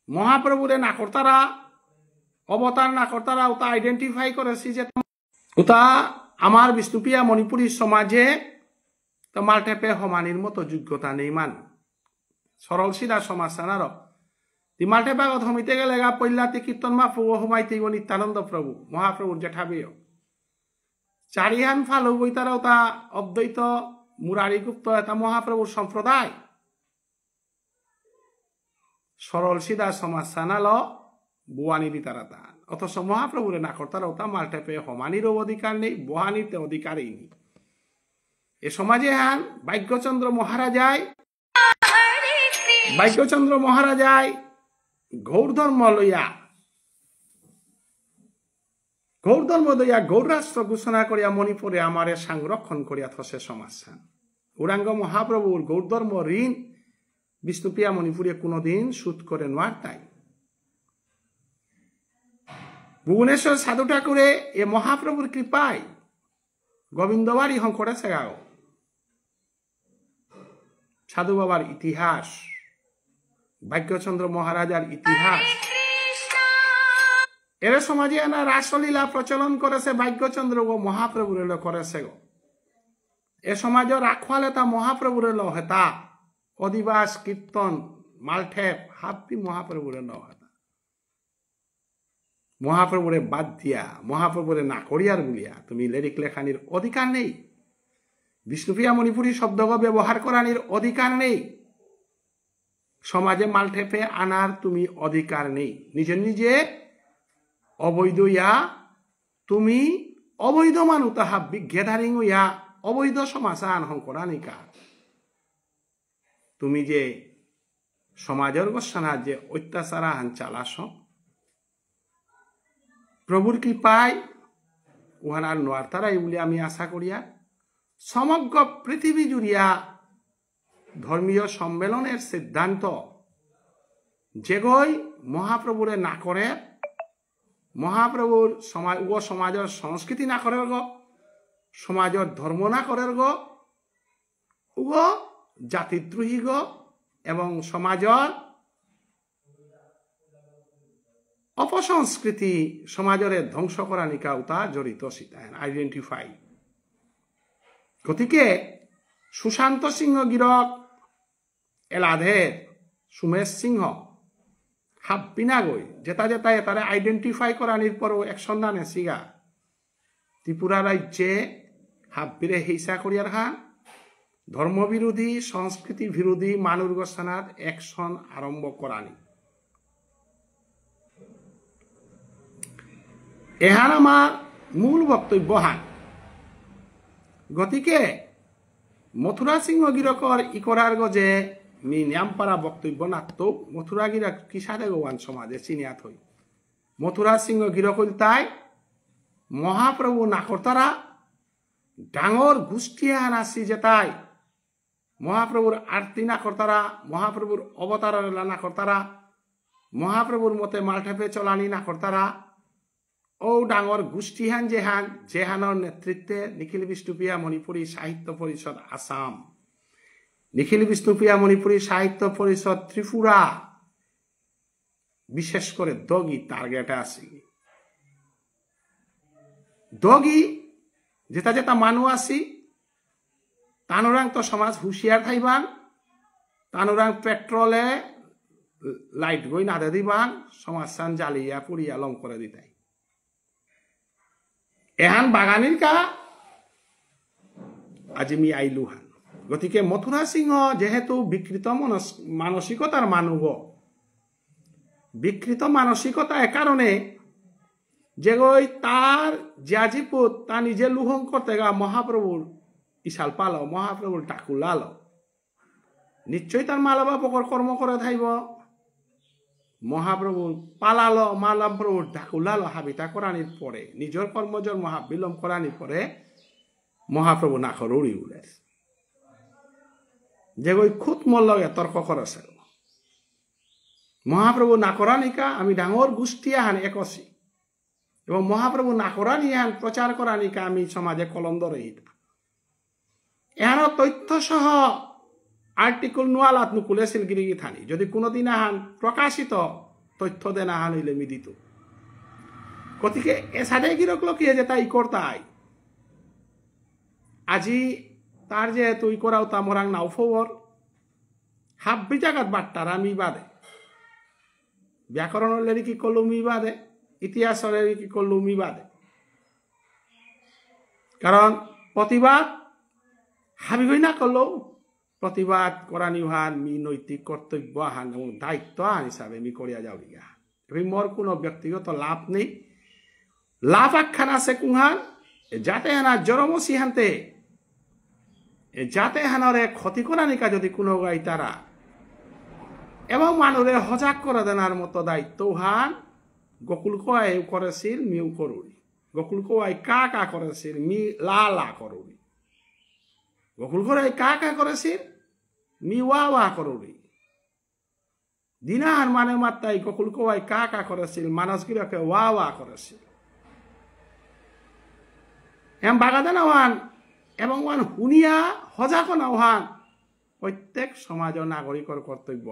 মহাপ্রভুরে না করতারা, অবতার না করতারা, ওটা আইডেন্টিফাই করেছি যে ওটা আমার বিষ্ণুপ্রিয়া মণিপুরী সমাজে তো মালঠেপে হমানির মতো যোগ্যতা নেই মান। সরল সিধা সমাজ সানারো। তি মালঠেপে আগত হমিতে গেলে গা পইলা তি কীর্তন মাপুগ হমাইতে গো নিত্যানন্দ প্রভু, মহাপ্রভুর জেঠাবিয়। চারিহান ফালু বইতারা ওটা অদ্বৈত মুরারি গুপ্ত এটা মহাপ্রভুর সম্প্রদায়। সরল সিধা সমাজ সানালো বুয়ানি দিতারা তান। অথচ মহাপ্রভুরে না করতারা ওটা মালঠেপে হমানিরও অধিকার নেই, বুয়ানিতে অধিকারই নেই। এ সমাজে হান ভাগ্যচন্দ্র মহারাজায়, ভাগ্যচন্দ্র মহারাজায় গৌর ধর্ম লইয়া, গৌর ধর্ম লইয়া গৌর রাষ্ট্র ঘোষণা করিয়া মণিপুরে আমারে সংরক্ষণ করিয়া থসে সমাজ সান। গৌরাঙ্গ মহাপ্রভুর গৌর ধর্ম ঋণ বিষ্ণুপ্রিয়া মণিপুরে কোনোদিন শোধ করে নোয়ারতাই। ভুবনেশ্বর সাধু ঠাকুরে এ মহাপ্রভুর কৃপায় গোবিন্দবাড়ি হংকরে সেগাও। সাধু বাবার ইতিহাস, ভাগ্যচন্দ্র মহারাজার ইতিহাস। এরে সমাজে এনা রাসলীলা প্রচলন করেছে ভাগ্যচন্দ্র গো মহাপ্রভুরে লো করেছে গো। এ সমাজর রাখওয়াল এতা মহাপ্রভুরে লো হেতা। অধিবাস, কীর্তন, মালঠেপ, হাব্বি মহাপ্রভুরে লো হেতা। মহাপ্রভুরে বাদ দিয়া, মহাপ্রভুরে না করিয়ার বুলিয়া তুমি লেরিক লেখানির অধিকার নেই। বিষ্ণুপ্রিয়া মণিপুরী শব্দগ ব্যবহার করানির অধিকার নেই। সমাজে মালঠেপে আনার তুমি অধিকার নেই। নিজে নিজে অবৈধ ইয়া তুমি অবৈধ মানু তাহা গ্যাদারিং ইয়া অবৈধ সমাজ আন হংকরানিকা। তুমি যে সমাজর গোসানা যে অত্যাচার আহান চালাস, প্রভুর কৃপায় উহান আর নোয়ারতারাই বুলি আমি আশা করিয়া। সমগ্র পৃথিবী জুড়িয়া ধর্মীয় সম্মেলনের সিদ্ধান্ত যেগই মহাপ্রভুরে না করে, মহাপ্রভুর সমাজ, উগ সমাজর সংস্কৃতি না করের গো, সমাজর ধর্ম না করের গো, উগ জাতিদ্রোহী গো, এবং সমাজর অপসংস্কৃতি সমাজরে ধ্বংস করানিকা উতা জড়িত সিতায়ন আইডেন্টিফাই। গতিকে সুশান্ত সিংহ গিরক এলাধের সুমেশ সিংহ হাব্বিনাগই যেতা যেতা এতারে আইডেন্টিফাই করানির পরও অ্যাকশন না নেসিগা। ত্রিপুরা রাজ্যে হাব্বিরে হিংসা করিয়ার হান ধর্মবিরোধী, সংস্কৃতি বিরোধী মানুর গোসানাত অ্যাকশন আরম্ভ করানি। এহান আমার মূল বক্তব্য হান। গতিকে মথুরা সিংহ গিরকর ইকরার গজে মি নিয়ামপারা বক্তব্য নাত্ত মথুরা গিরক কিসাদে গোয়ান সমাজে চিনিয়া থই। মথুরা সিংহ গিরক ইলতাই মহাপ্রভু না করতারা ডাঙর গোষ্ঠী আন আসি যেতাই মহাপ্রভুর আরতি না করতারা, মহাপ্রভুর অবতার লীলা না করতারা, মহাপ্রভুর মতে মালঠেপে চলানি না করতারা, ও ডাঙর গোষ্ঠীহান যেহান, যেহানর নেতৃত্বে নিখিল বিষ্ণুপ্রিয়া মণিপুরী সাহিত্য পরিষদ আসাম, নিখিল বিষ্ণুপ্রিয়া মণিপুরী সাহিত্য পরিষদ ত্রিপুরা, বিশেষ করে দগি টার্গেটে আসি। দগি যেতা যেতা মানু আসি, তানুরাং তো সমাজ হুঁশিয়ার থাইবাং, তানুরাং পেট্রোলে লাইট গই না দে দিবাং, সমাজ সান জ্বালিয়া পুড়িয়া লম করে দিতাই। এহান বাগানির কা আজি মি আইলু হান। গতিকে মথুরা সিংহ যেহেতু বিকৃত মনস-, মানসিকতার মানুগ, বিকৃত মানসিকতা এ কারণে যেগই তার জিয়াজিপুত তা নিজে লুহং করতে গা মহাপ্রভুর ইশালপালো, মহাপ্রভুর ডাকুলালো। নিশ্চয়ই তার মালবা বকর কর্ম করে থাইব। মহাপ্রভু পালালো, মালাম প্রভু ডাকুলালো হাবিতা করানির পরে, নিজের কর্মজন্ম হাবিলম করানির পরে মহাপ্রভু না করুরি উলেস। যেগই খুদ মোর লগে তর্ক করেছে। মহাপ্রভু না করানিকা আমি ডাঙর গোষ্ঠী আহান একসি। এবং মহাপ্রভু না করানি এহান প্রচার করানিকা আমি সমাজে কলম ধরে ইতা। এহানো তথ্য সহ আর্টিকেল নুয়ালাত নুকুলেছিল গিরিগি থানি। যদি কোনোদিন আহান প্রকাশিত তথ্য দেন আহান হইলে মি দিত। গতিকে এসাদে গিরক লোকে যে তাই করতাই। আজি তার যে তুই করাও তা মোরাং নাও ফবর। হাব্বি জাগাত বাট্টারা মি বাদে। ব্যাকরণ লেরিকি কলু মি বাদে। ইতিহাস লেরিকি কলু মি বাদে। কারণ প্রতিবাদ হাবি হই না করলেও প্রতিবাদ করানি হান মি নৈতিক কর্তব্য হান এবং দায়িত্ব হান হিসাবে মি করিয়া যাওরিগা। এবং মোর কোনো ব্যক্তিগত লাভ নেই। লাভ আখ্যান আছে কুহান, এ জাতে হানা জরমসি হানতে, এ জাতে হানারে ক্ষতি করানিকা যদি কোনো গাইতারা এবং মানুরে হজাক করে দেনার মতো দায়িত্ব হান গোকুল কোয়াই করেছিল মিউ করুরি। গোকুল কোয়াই কা কা করেছিল মি লা লা করুরি। গোকুল কোয়াই কা কা করেছিল মি ওয়া ওয়া করুরি। দিনাহান মানে মাত্তাই গোকুল কোয়াই কা কা করেছিল, মানস গিরকে ওয়া ওয়া করেছিল। এম বাগাদানা ওহান এবং ওহান হুনিয়া হজাক না ওহান প্রত্যেক সমাজ ও নাগরিকর কর্তব্য।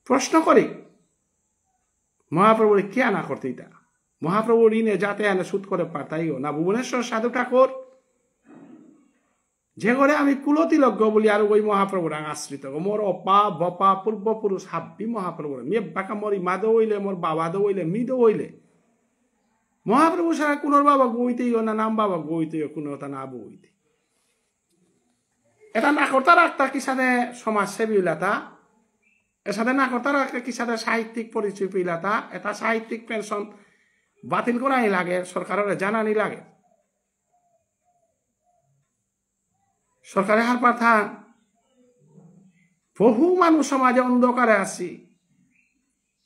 প্রশ্ন করি, মহাপ্রভুরে কিয়া না করতে ইতা? মহাপ্রভুর ঋণে জাতে আনে সুদ করে পারতাইও না। ভুবনেশ্বর সাধু ঠাকুর, যে ঘরে আমি কুলতিলক বুলি আর ওই মহাপ্রভুরাং আশ্রিত গো। মোর অপা, বপা, পূর্বপুরুষ হাব্বি মহাপ্রভুর। মি বাকা মোর ইমা দো হইলে, মোর বাবা দো হইলে, মি দো হইলে। মহাপ্রভু সারা কুনোর বাবা গইতেই না নাম বাবা গইতেই, কোনো তা না বইতে। এটা না করতারা একটা কিসাদে সমাজসেবী হইলাতা, এসাদে না করতারা একটা কিসাদে সাহিত্যিক পরিচয় পেলাতা, এটা সাহিত্যিক পেনশন বাতিল করানি লাগে, সরকাররে জানানি লাগে। সরকারে হারপার থান, বহু মানুষ সমাজে অন্ধকারে আছি,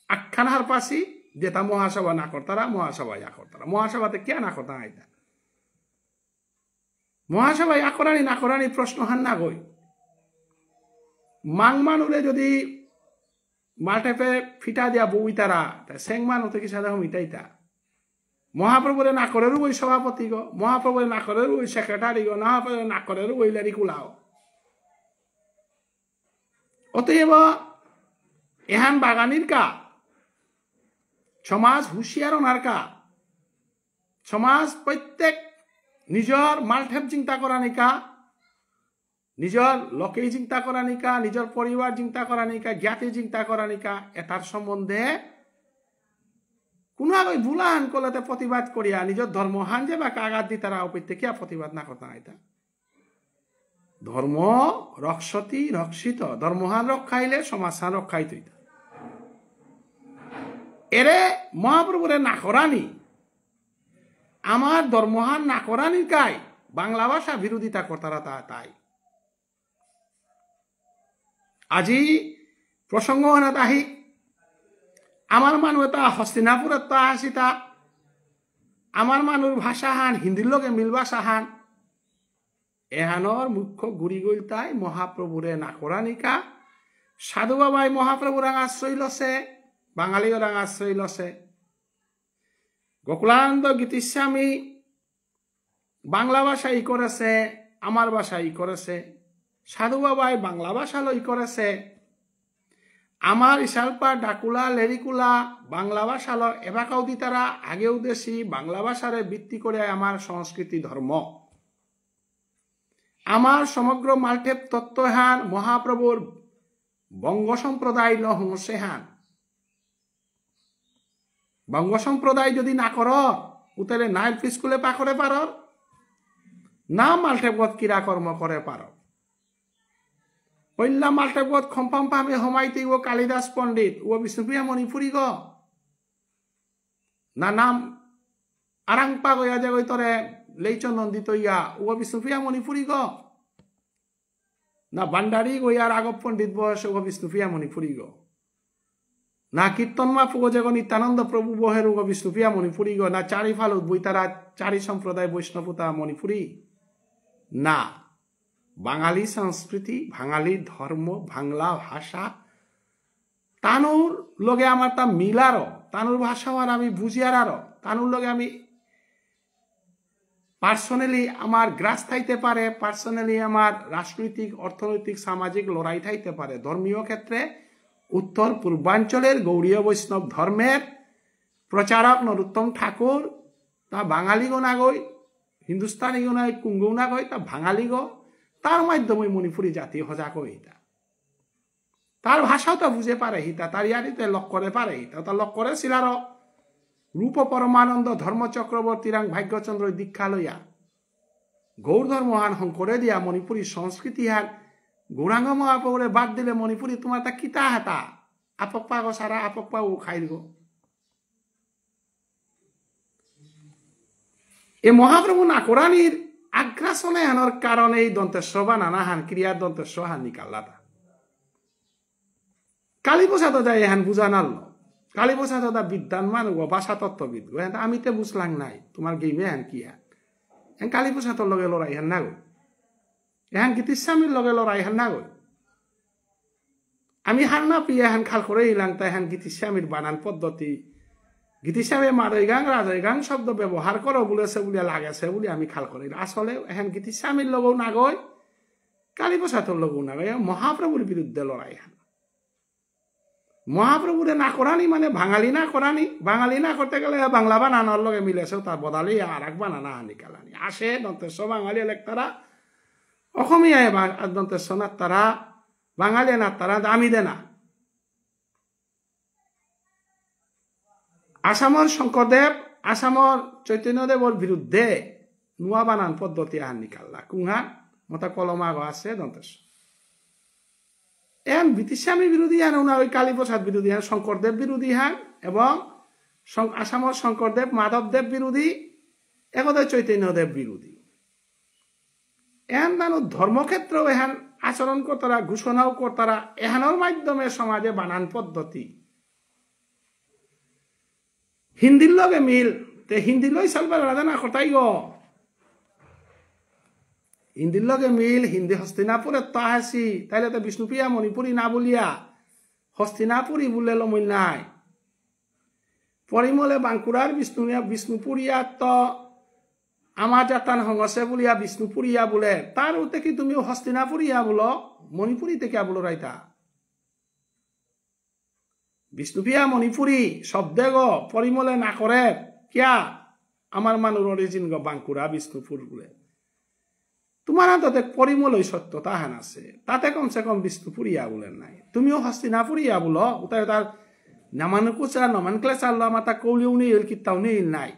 আখ্যান হারপাসি, যেটা মহাসভা না করতারা, মহাসভা ইয়া করতারা। মহাসভাতে কে না করতারা এটা? মহাসভায় আকরানি না করানি প্রশ্ন হান না গই। মাং মানুরে যদি মাঠেপে ফিটা দিয়া বউইতারা, তা সেং মানুতে কি সাদা হমিতাইতা? মহাপ্রভুরে না করেরু ওই সভাপতি গো, মহাপ্রভুরে না করেরু ওই সেক্রেটারি গো, মহাপ্রভুরে না করেরু ওই লেরিকুলাও। অতএব এহান বাগানির কা, সমাজ হুঁশিয়ার অনার কা, সমাজ প্রত্যেক নিজর মালঠেপ চিন্তা করানিকা, নিজর লোকেই চিন্তা করানিকা, নিজর পরিবার চিন্তা করানিকা, জ্ঞাতি চিন্তা করানিকা, এটার সম্বন্ধে কোনো আগই ভুলাহান করলেতে প্রতিবাদ করিয়া নিজর ধর্মহান যে বা কাগাত দিতারা উপেক্ষা প্রতিবাদ না করতাম এটা। ধর্ম রক্ষতি রক্ষিত, ধর্মহান রক্ষা হইলে সমাজহান রক্ষা হইতই। এরে মহাপ্রভুরে না করানি, আমার ধর্মহান না করানি কাই বাংলা ভাষা বিরোধিতা করতারা তা তাই। আজি প্রসঙ্গ হানাত আহি, আমার মানু এটা হস্তিনাপুরত আসিতা, আমার মানুর ভাষাহান হিন্দির লগে মিল ভাষাহান, এহানর মুখ্য গুরি গইলতাই মহাপ্রভুরে না করানিকা। সাধু বাবাই মহাপ্রভুরাং আশ্রয় লসে, বাঙালি ওরাং আশ্রয় লসে। গোকুলানন্দ গীতিস্বামী বাংলা ভাষাই করেছে, আমার ভাষাই করেছে। সাধু বাবাই বাংলা ভাষা লই করেছে। আমার ইশালপা, ডাকুলা, লেরিকুলা বাংলা ভাষা লো এবাকাও দিতারা, আগেও দেশি বাংলা ভাষারে ভিত্তি করে আমার সংস্কৃতি ধর্ম। আমার সমগ্র মালঠেপ তত্ত্বহান মহাপ্রভুর বঙ্গ সম্প্রদায় লো হঙসেহান। বঙ্গ সম্প্রদায় যদি না কর, উতারে না এলপি স্কুলে পাকরে পারর, না মালঠেপগত ক্রীড়া কর্ম করে পারর। পইলা মালঠেপগত খম্পাম পামে হমাইতে ও কালিদাস পণ্ডিত, ও বিষ্ণুপ্রিয়া মণিপুরী গ। না নাম আরাংপা গয়া যে গই তরে লেইচন্দন দিতইয়া, উগ বিষ্ণুপ্রিয়া মণিপুরী গ। না ভান্ডারী গয়া রাঘব পণ্ডিত বয়স, উগ বিষ্ণুপ্রিয়া মণিপুরী গ। না কীর্তন মাপুগ যেগ নিত্যানন্দ প্রভু বহের, উগ বিষ্ণুপ্রিয়া মণিপুরী গ। না চারি ফালুত বইতারা চারি সম্প্রদায় বৈষ্ণবতা মণিপুরী। না, বাঙালি সংস্কৃতি, বাঙালি ধর্ম, বাংলা ভাষা, তানুর লগে আমার তা মিলারো, তানুর ভাষাও আর আমি বুঝিয়ার আরো, তানুর লগে আমি পার্সোনালি আমার গ্রাস থাইতে পারে, পার্সোনালি আমার রাজনৈতিক, অর্থনৈতিক, সামাজিক লড়াই থাইতে পারে, ধর্মীয় ক্ষেত্রে উত্তর পূর্বাঞ্চলের গৌড়ীয় বৈষ্ণব ধর্মের প্রচারক নরোত্তম ঠাকুর, তা বাঙালি গো নাগই, হিন্দুস্তানি গো নাগই, কুঙ্গো নাগই, তা বাঙালি গো, তার মাধ্যমে মণিপুরী জাতি হজাক হইতা। তার ভাষাও তা বুঝে পারে হিতা, তার ইয়ারিতে লক করে পারে হিতা, তা লক করে সিলারো। রূপ পরমানন্দ ধর্ম চক্রবর্তী রাং ভাগ্যচন্দ্র দীক্ষা লইয়া গৌর ধর্ম হান হংকরে দিয়া মণিপুরী সংস্কৃতি হান গৌরাঙ্গ মহাপ্রভুরে বাদ দিলে মণিপুরী তোমার তা কিতা হাতা? আপক পাগো সারা আপক পাগো খাইল গো। এ মহাপ্রভু না করানির আগ্রাসনে হানর কারণে এই দন্ত্য স বানানা হান ক্রিয়া দন্ত্য স হান নিকাল্লাতা। কালীপ্রসাদ দা এহান বুঝানাল। কালীপ্রসাদ দা বিদ্বান মানু, ভাষাতত্ত্ববিদ। এহান আমি তে বুঝলাং নাই, তোমার গেমে হান কি হান। এহান কালীপ্রসাদর লগে লড়াই হান না গো। এহান গীতিস্বামীর লগে লড়াই হান না গো। আমি হার না পিয়ে এহান খাল করে ইলাং, তাই এহান গীতিস্বামীর বানান পদ্ধতি। গীতিস্বামী মাদৈগাং, রাজৈগাং শব্দ ব্যবহার করো বলেছে বলে লাগেছে বলে আমি খাল করে ইলাং। আসলে এহান গীতিস্বামীর লগেও না গই, কালীপ্রসাদর লগেও না গই, মহাপ্রভুর বিরুদ্ধে লড়াই হান। মহাপ্রভুরে না করানি মানে বাঙালি না করানি। বাঙালি না করতে গেলে বাংলা বানানর লগে মিলেছে, তার বদলে আর এক বানানা আনি কালানি। আসে দন্ত্য স বাঙালি লেখতারা, অসমীয়ায় বা-, দন্ত্য স নাত্তারা, বাঙালি নাত্তারা, দামি দেনা। আসামর শঙ্করদেব, আসামর চৈতন্যদেবর বিরুদ্ধে নুয়া বানান পদ্ধতি আহান নিকাল্লা। কুংহা মতা কলম আগো আসে দন্ত্য স। এহান গীতিস্বামী বিরোধী হান, ওনা ওই কালীপ্রসাদ বিরোধী হান, শঙ্করদেব বিরোধী হান, এবং শং-, আসামর শঙ্করদেব, মাধবদেব বিরোধী, একদে চৈতন্যদেব বিরোধী। এহান মানু ধর্মক্ষেত্রেও এহান আচরণ করতারা, ঘোষণাও করতারা, এহানর মাধ্যমে সমাজে বানান পদ্ধতি। হিন্দির লগে মিল, তে হিন্দি লই সালবার আলাদা না করতাই গো। হিন্দির লগে মিল, হিন্দি হস্তিনাপুরে তো আহেসি, তাইলে তো বিষ্ণুপ্রিয়া মণিপুরী না বলিয়া হস্তিনাপুরী বুলে লমইল নাই। পরিমলে বাঙ্কুরার বিষ্ণু-, বিষ্ণুপুরিয়া তো আমার জাতান হঙসে বুলিয়া বিষ্ণুপুরিয়া বুলে, তার উতে কি তুমি হস্তিনাপুরিয়া বুলো, মণিপুরী তে কিয়া বুলো রাইতা? বিষ্ণুপ্রিয়া মণিপুরী শব্দে গো পরিমলে না করে, কিয়া? আমার মানুর অরিজিন গো বাঙ্কুরা বিষ্ণুপুর বুলে। তোমার হাততে পরিমলই সত্যতা হান আছে, তাতে কমসে কম বিষ্ণুপুরিয়া বুলে নাই। তুমিও হস্তিনাপুরিয়া বুলো, উতাই তার নামানুকুচা, নমেনক্লেচার লো, আমার তা কৌলিও নেই, কিত্তাও নেই নাই।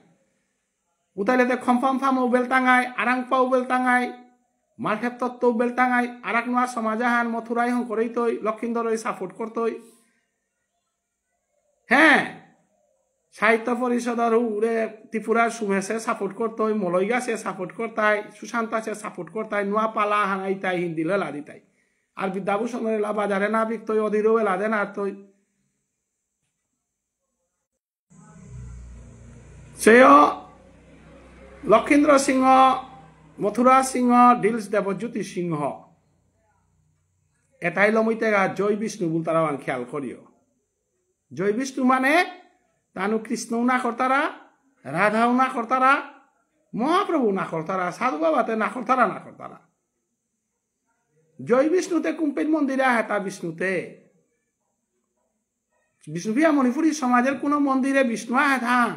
উতাইলে তে খম্পাম ফামও বেলতাঙাই, আরাংপাও বেলতাঙাই, মালঠেপ তত্ত্বও বেলতাঙাই, আরাক নোয়া সমাজ আহান মথুরাই হংকরেই তৈ, লক্ষিন্দরই সাপোর্ট করতই। হ্যাঁ, সাহিত্য পরিষদর উরে ত্রিপুরার সুমেশে সাপোর্ট করতই, মলয় গাছে সাপোর্ট করতাই, সুশান্ত আছে সাপোর্ট করতাই, নোয়া পালা হানাইতাই, হিন্দি লেলা দিতাই। আর বিদ্যাভূষণর এলা বাজারে না বিকতই, অধীরও এলা দে না তৈ। সেয় লক্ষীন্দ্র সিংহ, মথুরা সিংহ, ডিলস দেবজ্যোতি সিংহ। এটাই লমইতেগা জয় বিষ্ণু বুলতারা আন খেয়াল করিও। জয় বিষ্ণু মানে তানু কৃষ্ণও না করতারা, রাধাও না করতারা, মহাপ্রভু না করতারা, সাধু বাবাতে না করতারা, না করতারা। জয় বিষ্ণুতে কুম্পের মন্দিরে আহেতা বিষ্ণুতে। বিষ্ণুপ্রিয়া মণিপুরী সমাজের কোনো মন্দিরে বিষ্ণু আহেতা?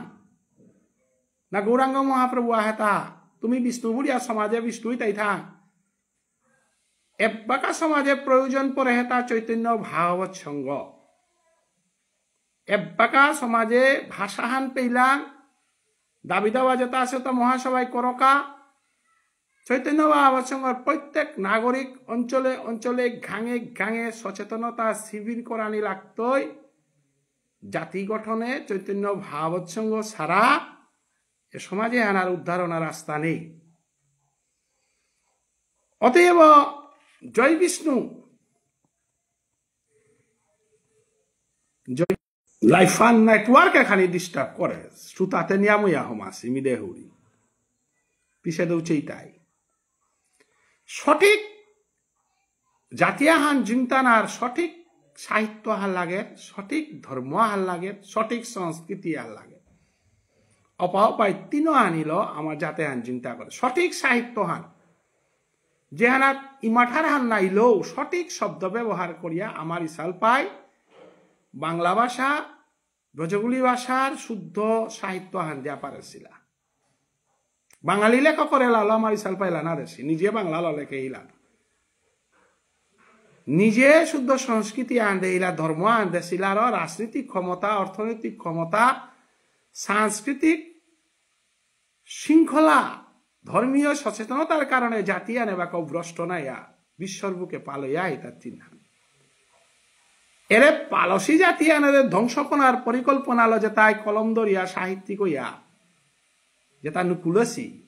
না গৌরাঙ্গ মহাপ্রভু আহেতা? তুমি বিষ্ণুপুরিয়া সমাজে বিষ্ণুই তাই থা। এব্বাকা সমাজে প্রয়োজন পড়ে হেতা চৈতন্য ভাগবত সংঘ। এব্বাকা সমাজে ভাষাহান পেইলাং, দাবি দাওয়া যেটা আছে তা মহাসভায় করকা। চৈতন্য ভাগবত সংঘর প্রত্যেক নাগরিক অঞ্চলে অঞ্চলে গাঙে গাঙে সচেতনতা শিবির করানি লাগতই। জাতি গঠনে চৈতন্য ভাবৎসঙ্গ ছাড়া এ সমাজে আনার উদ্ধার অনার রাস্তা নেই। অতএব জয় বিষ্ণু, জয়। লাইফান নেটওয়ার্ক এখানে ডিস্টার্ব করে, শ্রোতাতে নিয়ামইয়া হমাসি মিদে হুরি। পিছে দৌচেই তাই। সঠিক জাতি আহান জিংতানার সঠিক সাহিত্য আহান লাগে, সঠিক ধর্ম আহান লাগে, সঠিক সংস্কৃতি আহান লাগে। অপা উপায় তিন আনিল আমার জাতি আহান জিংতা করে। সঠিক সাহিত্য হান, যেহানাত ইমাঠার হান নাইলেও সঠিক শব্দ ব্যবহার করিয়া আমার ইসাল পাই বাংলা ভাষা, ব্রজগুলি ভাষার শুদ্ধ সাহিত্য হান দিয়া পারেছিলা। বাঙালি লেখকরে লালো আমার ইসাল পাইলা না দেশি, নিজে বাংলা লো লেখে ইলা। নিজে শুদ্ধ সংস্কৃতি আনতে ইলা, ধর্ম আনতে সিলার রাজনৈতিক ক্ষমতা, অর্থনৈতিক ক্ষমতা, সাংস্কৃতিক শৃঙ্খলা, ধর্মীয় সচেতনতার কারণে জাতি আনে বা কেউ ভ্রষ্ট নাইয়া বিশ্বর বুকে পালইয়া ইতার চিহ্ন। এরে পালসি জাতি আনে ধ্বংস করার পরিকল্পনা লো যে তাই কলম ধরিয়া সাহিত্যিক হইয়া যেতা নুকুলসি,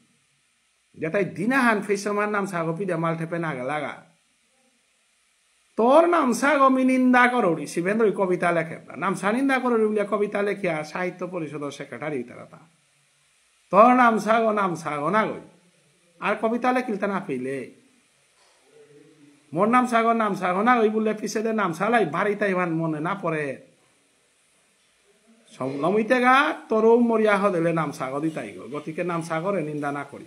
যেতাই দিনাহান ফেসমার নামসাগো পিদে মালঠেপে না গেলাগা। তোর নামসাগো মি নিন্দা করৌরি, শিবেন্দ্রই কবিতা লেখে, নামসা নিন্দা করৌরি বুলিয়া কবিতা লেখিয়া সাহিত্য পরিষদর সেক্রেটারি তারা তা। তোর নামসাগো, নামসাগো না গই। আর কবিতা লেখিলতা না পেলে। মোর নামসাগো, নামসাগো না গই বুললে পিছেদে নামসালাই ভারি তাইবান মনে না পড়ে। সম-, নমিতেগা তরু মরিয়া হদেলে নামসাগো দিতাইগো। গতিকে নামসাগরে নিন্দা না করি।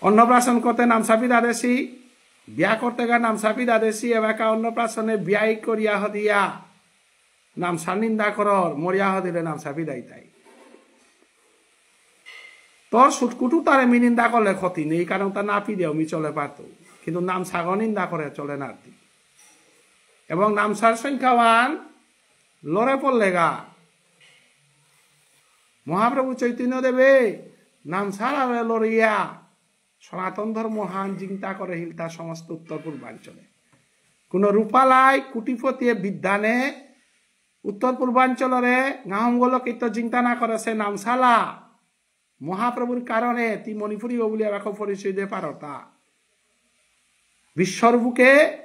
অন্নপ্রাশন করতে নামসা পিদা দেসি, বিয়া করতেগা নামসা পিদা দেসি, এবাকা অন্নপ্রাশনে বিয়াই করিয়া হদিয়া নামসা নিন্দা করর, মরিয়া হদিলে নামসা পিদাই তাই। তোর সুটকুটু তারে মি নিন্দা করলে ক্ষতি নেই, কারণ তা না পিদেও মি চলে পারতো। কিন্তু নামসাগো নিন্দা করে চলে না আর কি। এবং নামসার সংখ্যাবান লড়ে পড়লেগা। মহাপ্রভু চৈতন্য দেবে নামসার আরে লড়িয়া সনাতন ধর্ম হান জিংতা করে হিলতা সমস্ত উত্তর পূর্বাঞ্চলে। কোনো রূপালাই কুটিপতিয়ে বিদ্যানে উত্তর পূর্বাঞ্চলরে গাহমগোলকিত জিংতা না করে সে নামসালা। মহাপ্রভুর কারণে তি মণিপুরী বুলিয়া এবাকাও পরিচয় দিয়ে পারতা। বিশ্বর বুকে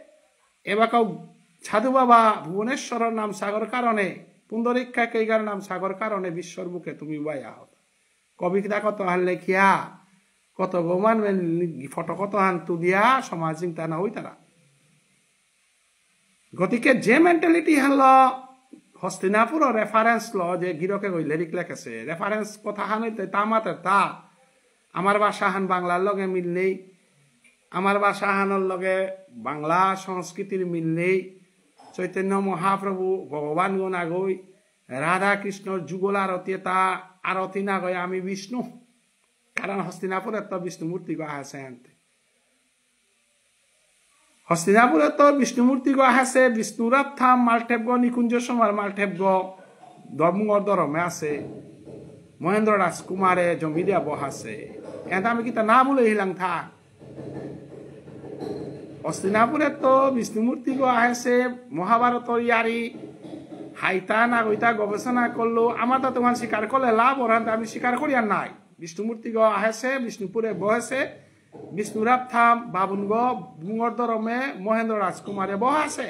এবাকাও সাধু বাবা ভুবনেশ্বরর নামসাগর কারণে, পুণ্ডরীক্ষা কেইগার নামসাগর কারণে বিশ্বর বুকে তুমি উবাই আহত। কবিতা কত হান লেখিয়া, কত গমান ফটো কত হান তুলিয়া সমাজ চিন্তা না হইতারা। গতিকে যে মেন্টালিটি হানলো হস্তিনাপুর রেফারেন্স লো যে গিরকে গই লিরিক লেখেছে, রেফারেন্স কথা হান হইতে তা মাতের তা, আমার ভাষা হান বাংলার লগে মিল নেই, আমার ভাষা হানর লগে বাংলা সংস্কৃতির মিল নেই, চৈতন্য মহাপ্রভু ভগবান গো নাগই, রাধা কৃষ্ণর যুগল আরতি তা আরতি নাগই আমি বিষ্ণু। কারণ হস্তিনাপুরে তো বিষ্ণু মূর্তি গো আছে আনতে। হস্তিনাপুরে তো বিষ্ণু মূর্তি গো আছে, বিষ্ণুরাপ থাম, মালঠেপ গো, নিকুঞ্জ সমার মালঠেপ গো, দমুঙর দরমে আছে। মহেন্দ্র রাজকুমারে জমি দিয়া বহাছে। এটা আমি কিতা না বলে হিলাং থা। হস্তিনাপুরে তো বিষ্ণু মূর্তি গো আছে, মহাভারতর ইয়ারি, হাইতা না গইতা গবেষণা করলো, আমার তো তোমার স্বীকার করলে লাভ ওর হাতে আমি স্বীকার করি আর নাই। বিষ্ণু মূর্তি গো আছে, বিষ্ণুপুরে বহেছে, বিষ্ণুরাপ থাম, বাবুন গো, বুঙর দরমে, মহেন্দ্র রাজকুমারে বহাছে।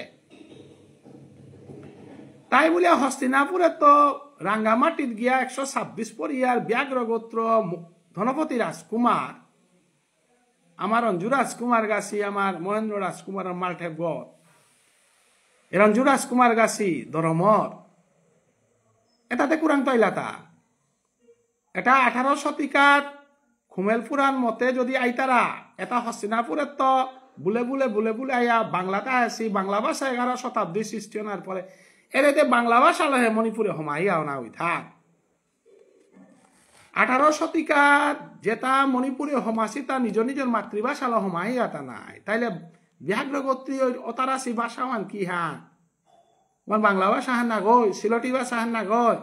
তাই বুলিয়া হস্তিনাপুরে তো রাঙ্গামাটিত গিয়া একশো ছাব্বিশ পরিয়ার ব্যাঘ্র গোত্র মু-, ধনপতি রাজকুমার, আমার রঞ্জু রাজকুমার গাছি, আমার মহেন্দ্র রাজকুমারর মালঠেপ গত। এ রঞ্জু রাজকুমার গাছি ধরমর। এটাতে কুরাং তৈলাতা। এটা আঠারো শতিকাত খুমেল পুরাণ মতে যদি আইতারা, এটা হস্তিনাপুরের তো বুলে বুলে বুলে বুলে আইয়া বাংলাতে আসি, বাংলা ভাষা এগারো শতাব্দী সৃষ্টি হওয়ার পরে। এর এতে বাংলা ভাষা লহে মণিপুরে হমাইয়াও না হই থাক। আঠারো শতিকাত যেটা মণিপুরে হমাসি তা নিজ নিজের মাতৃভাষা লো হমাইয়া তা নাই। তাইলে ব্যাঘ্র গোত্রী ওই অতারাসি ভাষা হান কি হান? আমার বাংলা ভাষা হান না গই, সিলটি ভাষা হান না গই।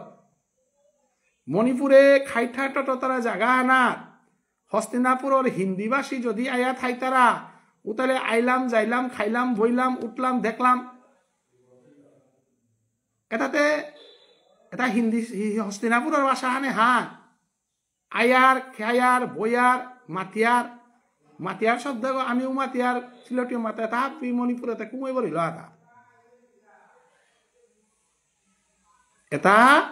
মণিপুরে খাইঠা টটতারা জাগা আনার হস্তিনাপুরর হিন্দিভাষী যদি আয়া থাইতারা, উতালে আইলাম, যাইলাম, খাইলাম, বইলাম, উঠলাম, দেখলাম। এটাতে, এটা হিন্দি, হি-, হস্তিনাপুরর ভাষা হানে হান। আয়ার, খেয়ার, বয়ার, মাতিয়ার। মাতিয়ার শব্দ গো, আমিও মাতিয়ার, সিলেটিও মাতিয়ার, তা হাবি মণিপুরেতে কুমই বলিল আতা। এটা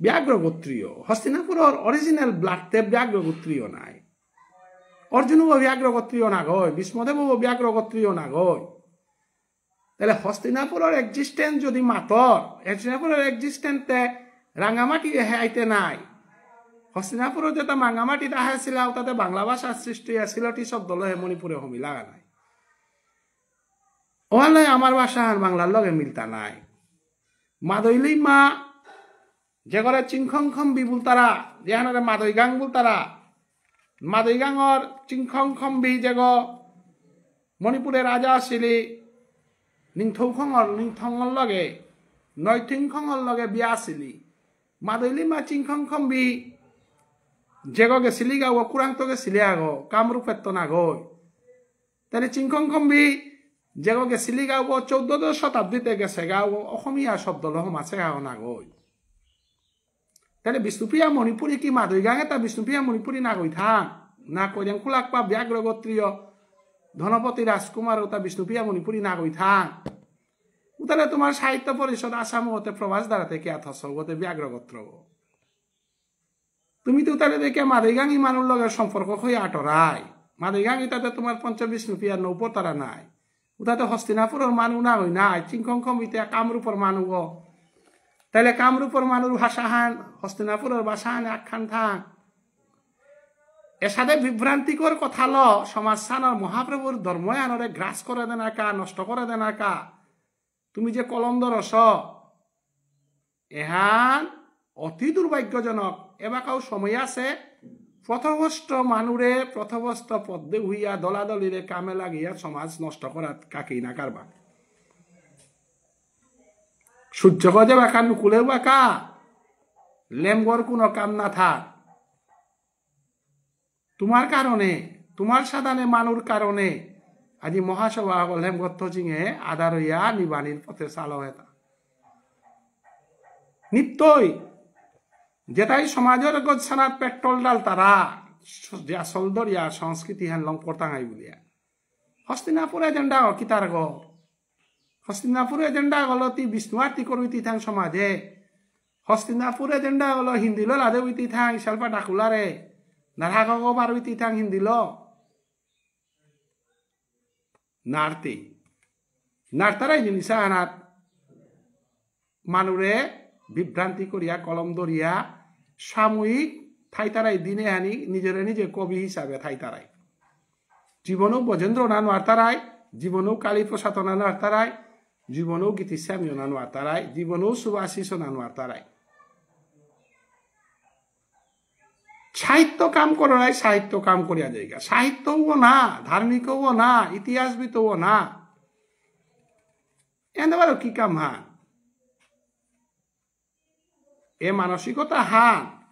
ব্যাঘ্র গোত্রীয়। হস্তিনাপুরর original blood তে ব্যাঘ্র গোত্রীয় নাই। অর্জুনও ব্যাঘ্র গোত্রীয় না গয়, ভীষ্মদেবও ব্যাঘ্র গোত্রীয় না গয়। তাহলে হস্তিনাপুরর existence যদি মাতর, হস্তিনাপুরর existence তে রাঙামাটি হে আইতে নাই। হস্তিনাপুরর যেটা রাঙামাটি তা হয়েছিল, ওটাতে বাংলা ভাষার সৃষ্টি হয়েছিল, টি শব্দ লহে মণিপুরে হমি লাগা নাই। ওহালে আমার ভাষা আর বাংলার লগে মিলতা নাই। মাদইলিমা, যেগরে চিংখং খম্বি বুলতারা, যেহানরে মাদইগাং বুলতারা, মাদইগাঙর চিংখং খম্বি যেগ মণিপুরে রাজা আসিলি, নিংথৌখঙর, নিংথঙর লগে, নৈথিংখঙর লগে বিয়া আসিলি। মাদইলিমা চিংখং খম্বি, যেগ গেছিলি গাও, কুরাংত গেছিলি আগো, কামরূপেত্ত নাগই। তাহলে চিংখং খম্বি, যেগ গেছিলি গাও, চৌদ্দশ শতাব্দীতে গেছে গাও, অসমীয়া শব্দ লহ মাছে গাও নাগই। তাহলে বিষ্ণুপ্রিয়া মণিপুরী কি মাদইগাঙে তা বিষ্ণুপ্রিয়া মণিপুরী নাগই থাং? না কইলেন কুলাকপা ব্যাঘ্র গোত্রীয় ধনপতি রাজকুমার ওটা বিষ্ণুপ্রিয়া মণিপুরী নাগই থাং? উতারে তোমার সাহিত্য পরিষদ আসাম হতে প্রভাস দাঁড়াতে কে আথস হতে ব্যাঘ্র গোত্র। তুমি তো উতারে দেখে মাদইগাঙি মানুষ লগে সম্পর্ক হয়ে আটরাই। মাদইগাঙি তাতে তোমার পঞ্চ বিষ্ণুপ্রিয়ার নৌপতারা নাই। উতাতে হস্তিনাপুরর মানু না হই নাই, চিংখং খমিতে কামরূপর মানু গো। তাহলে কামরূপর মানুর ভাষা হান, হস্তিনাপুরর ভাষা হান একখান থাং। এসাদে বিভ্রান্তিকর কথা ল, সমাজ সানর মহাপ্রভুর ধর্ম আনরে গ্রাস করে দেনা কা, নষ্ট করে দেনা কা। তুমি যে কলম ধরস, এহান অতি দুর্ভাগ্যজনক। এবাকাও সময় আছে, পথভ্রষ্ট মানুরে পথভ্রষ্ট পথে হইয়া দলাদলিরে কামে লাগিয়া সমাজ নষ্ট করাত কাকেই না কারবা। সূর্য গজে বাঁকা, নুকুলে বাঁকা, লেমগর কোনো কাম না থাক। তোমার কারণে, তোমার সাদানে মানুর কারণে আজি মহাসভা হল হেমগত্ত সিংহে আদার হইয়া নিবানির পথে চালো হেতা। নিত্যই যেটাই সমাজর গজসানাত পেট্রোল ডাল তারা যে আসল দরিয়া সংস্কৃতি হেন লং করতাঙাই বুলিয়া। হস্তিনাপুর এজেন্ডা ও কিতার গো? হস্তিনাপুর এজেন্ডা গলো তি বিষ্ণু আরতি করবি তি থাং সমাজে। হস্তিনাপুর এজেন্ডা গলো হিন্দিলো লাদে উইতি থাং ইসালপা ডাকুলারে। নারহাগো বার উইতি থাং হিন্দিলো। নারতি। নারতারাই জিনিসা আনাত। মানুরে বিভ্রান্তি করিয়া কলম ধরিয়া সাময়িক থাইতারাই দিনে আনি নিজরে নিজে কবি হিসাবে থাইতারাই। জীবনেও ব্রজেন্দ্র না নোয়ারতারাই, জীবনেও কালীপ্রসাদ না নোয়ারতারাই, জীবনেও গীতিস্বামী না নোয়ারতারাই, জীবনেও সুভাষিস না নোয়ারতারাই। সাহিত্য কাম করাই সাহিত্য কাম করিয়া যাইগা। সাহিত্যও না, ধার্মিকও না, ইতিহাসবিদও না। এনে বারো কি কাম হান? এ মানসিকতা হান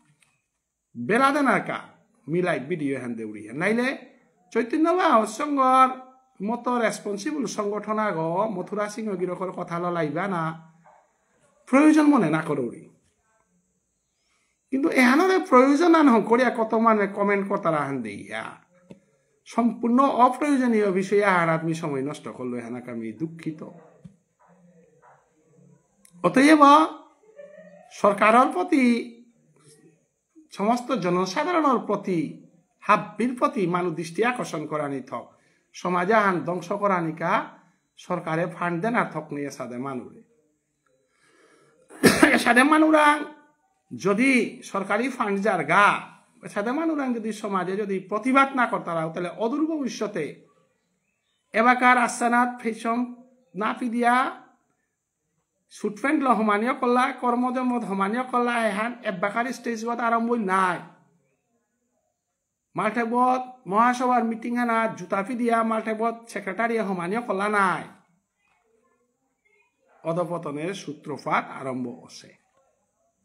বেলা দেনার কা মিলাই ভিডিও হান দেউরি হান। নাইলে চৈতন্য বাহন সংঘর মতো রেসপন্সিবল সংগঠন আগ মথুরা সিংহ গিরকর কথা ললাইবা না প্রয়োজন মনে না করুরি। কিন্তু এহানরে প্রয়োজন আন হকরিয়া কত মানে কমেন্ট করতারা হান দেইয়া। সম্পূর্ণ অপ্রয়োজনীয় বিষয়ে আহান আদমি সময় নষ্ট করলো, এহানাকে আমি দুঃখিত। অতএব সরকারর প্রতি, সমস্ত জনসাধারণর প্রতি, হাব্বির প্রতি মানু দৃষ্টি আকর্ষণ করানি থক। সমাজ আহান ধ্বংস করানিকা সরকারে ফান্ড দেনা থক নিয়ে সাদে মানুরে। এসাদে মানুরাং যদি সরকারি ফান্ড যারগা, এসাদে মানুরাং যদি সমাজে যদি প্রতিবাদ না করতারা, তাহলে অদূর ভবিষ্যতে এবাকার আস্তানাত ফেশন না পিদিয়া, সুট প্যান্ট ল হমানিও করলা, কর্মজমত হমানিও করলা, এহান এবাকার স্টেজ গত আরম্ভ নাই। মালঠেপত মহাসভার মিটিং আনা জুতা পিদিয়া মালঠেপত সেক্রেটারি হমানিও করলা নাই। অধপতনের সূত্রপাত আরম্ভ অসে।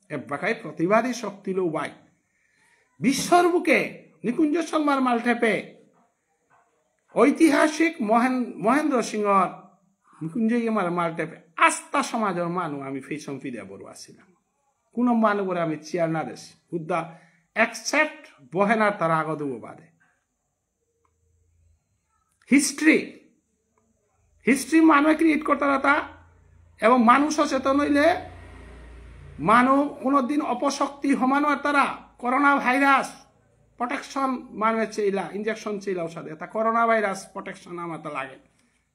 এবাকাই প্রতিবাদী শক্তি লো বাই। বিশ্বর বুকে নিকুঞ্জ শর্মার মালঠেপে ঐতিহাসিক মহেন-, মহেন্দ্র সিংহর মুকুঞ্জে গিয়ে মারে মালঠেপে আস্তা সমাজর মানু আমি ফেসম ফিদে বড় আসিলাম। কোনো মানু করে আমি চেয়ার না দেসি। হুদ্দা accept বহেনার তারা আগো দেবো বাদে। History, history মানু create করতারা তা, এবং মানু সচেতন হইলে মানু কোনোদিন অপশক্তি হমানো তারা। করোনা ভাইরাস protection মানু চেইলা, ইঞ্জেকশন চেইলা ওষুধে, তা করোনা ভাইরাস protection আমার তা লাগে।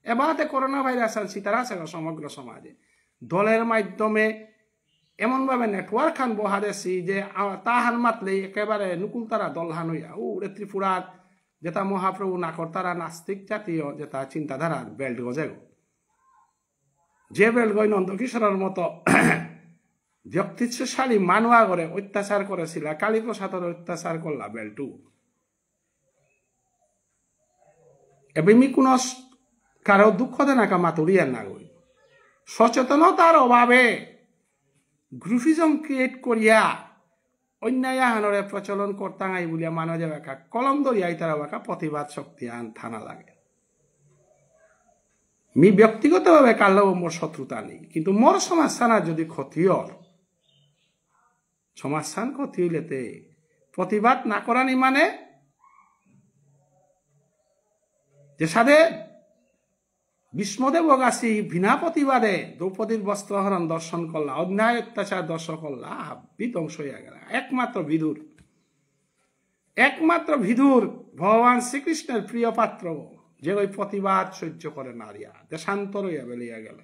এবারে করোনা ভাইরাস আর সিতারা আছে সমগ্র সমাজে। দলের মাধ্যমে এমনভাবে network হান বহাদেসি যে, আ, তাহান মাতলেই একেবারে নুকুলতারা দল হান হইয়া, ও রে ত্রিপুরার যেটা মহাপ্রভু না করতারা নাস্তিক জাতীয় যেটা চিন্তাধারার বেল্ট গজেগো। যে বেল্ট গই নন্দকিশোরর মতো ব্যক্তিত্বশালী মানু আগরে অত্যাচার করেসিলা, কালীপ্রসাদর অত্যাচার করলা বেল্টু। এবে মি কোনো স-, কারো দুঃখ দেনাকা মাতুরিয়ার না গই। সচেতনতার অভাবে groupism create করিয়া অন্যায় আহানরে প্রচলন করতাঙাই বুলিয়া মানু যেবাকা কলম ধরিয়া আইতারা বাকা প্রতিবাদ শক্তি আন থানা লাগে। মি ব্যক্তিগতভাবে কারলো মোর শত্রুতা নেই, কিন্তু মোর সমাজ সানা যদি ক্ষতি অর, সমাজ সান ক্ষতি হইলেতে প্রতিবাদ না করানি মানে যে সাদে ভীষ্মদেব অগাছি বিনা প্রতিবাদে দ্রৌপদীর বস্ত্রহরণ দর্শন করলা, অন্যায় অত্যাচার দর্শন করলা, হাব্বি ধ্বংস হইয়া গেল। একমাত্র বিদুর, একমাত্র বিদুর ভগবান শ্রীকৃষ্ণের প্রিয় পাত্র, যে ওই প্রতিবাদ সহ্য করে নারিয়া দেশান্তর হইয়া বেলিয়া গেল।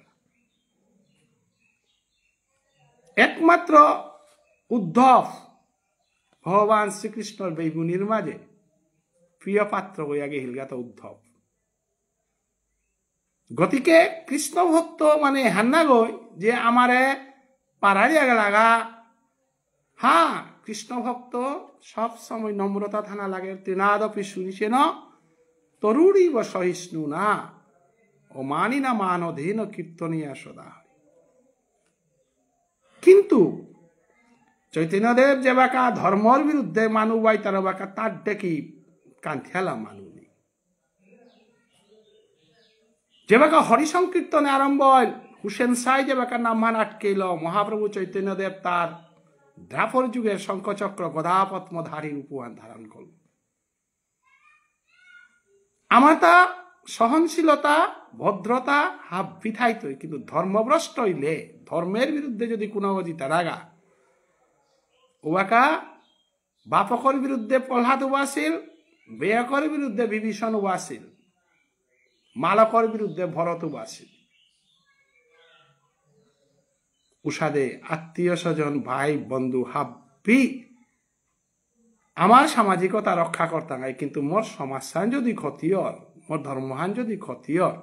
একমাত্র উদ্ধব ভগবান শ্রীকৃষ্ণর বেগুনির মাঝে প্রিয় পাত্র হইয়া গেহিলগাত উদ্ধব। গতিকে কৃষ্ণ ভক্ত মানে হান্না গই যে আমারে পারারিয়া গেলাগা। হ্যাঁ, কৃষ্ণ ভক্ত সব সময় নম্রতা থানা লাগে। তৃণাদপি সুনীচেন তরুণীব সহিষ্ণুনা অমানিনা মানদেন কীর্তনীয়া সদা। কিন্তু চৈতন্যদেব যেবাকা ধর্মর বিরুদ্ধে মানু বাইতার বাকা তার ডেকি কান্থিয়ালা মানু নেই। যেবাকা হরি সংকীর্তনে আরম্ভ হইল, হুসেন সাই যেবাকা নামহান আটকেল, মহাপ্রভু চৈতন্যদেব তার দ্বাপর যুগের শঙ্খচক্র গদাপদ্মধারী রূপহান ধারণ করল। আমাতা সহনশীলতা, ভদ্রতা হাব্বি থাইতই, কিন্তু ধর্মভ্রষ্ট হইলে, ধর্মের বিরুদ্ধে যদি কোনো জিতা রাগা, ওবাকা বাপকর বিরুদ্ধে প্রহ্লাদ উবাসিল, বেয়কর বিরুদ্ধে বিভীষণ উবাসিল, মালকর বিরুদ্ধে ভরত উবাসিল। উষাদে আত্মীয় স্বজন, ভাই, বন্ধু হাব্বি আমার সামাজিকতা রক্ষা করতাঙাই, কিন্তু মোর সমাজহান যদি ক্ষতি অর, মোর ধর্মহান যদি ক্ষতি অর,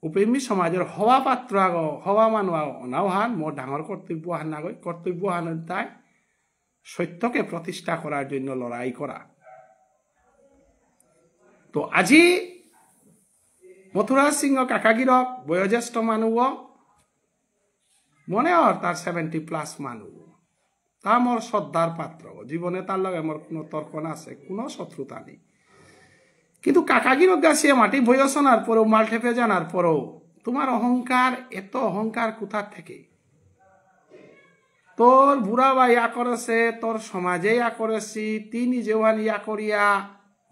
উপেমি সমাজের হওয়া পাত্র আগো, হওয়া মানু আগো, অনাওহান মোর ডাঙর কর্তব্য হান নাগই, কর্তব্য হান তাই সত্যকে প্রতিষ্ঠা করার জন্য লড়াই করা। তো আজি মথুরা সিংহ কাকাগিরক বয়োজ্যেষ্ঠ মানু, মনে অর তার সেভেন্টি প্লাস মানু, তা মোর শ্রদ্ধার পাত্র, জীবনে তার লগে মোর কোনো তর্ক না আছে, কোনো শত্রুতা নেই। কিন্তু কাকাগিরক গাছিয়ে মাটি বয়সনার পরেও, মালঠেপে জানার পরেও তোমার অহংকার, এত অহংকার কোথা থেকে? তোর বুড়া ভাই ইয়া করেছে, তোর সমাজে ইয়া করেছি, তি নিজেও আন ইয়া করিয়া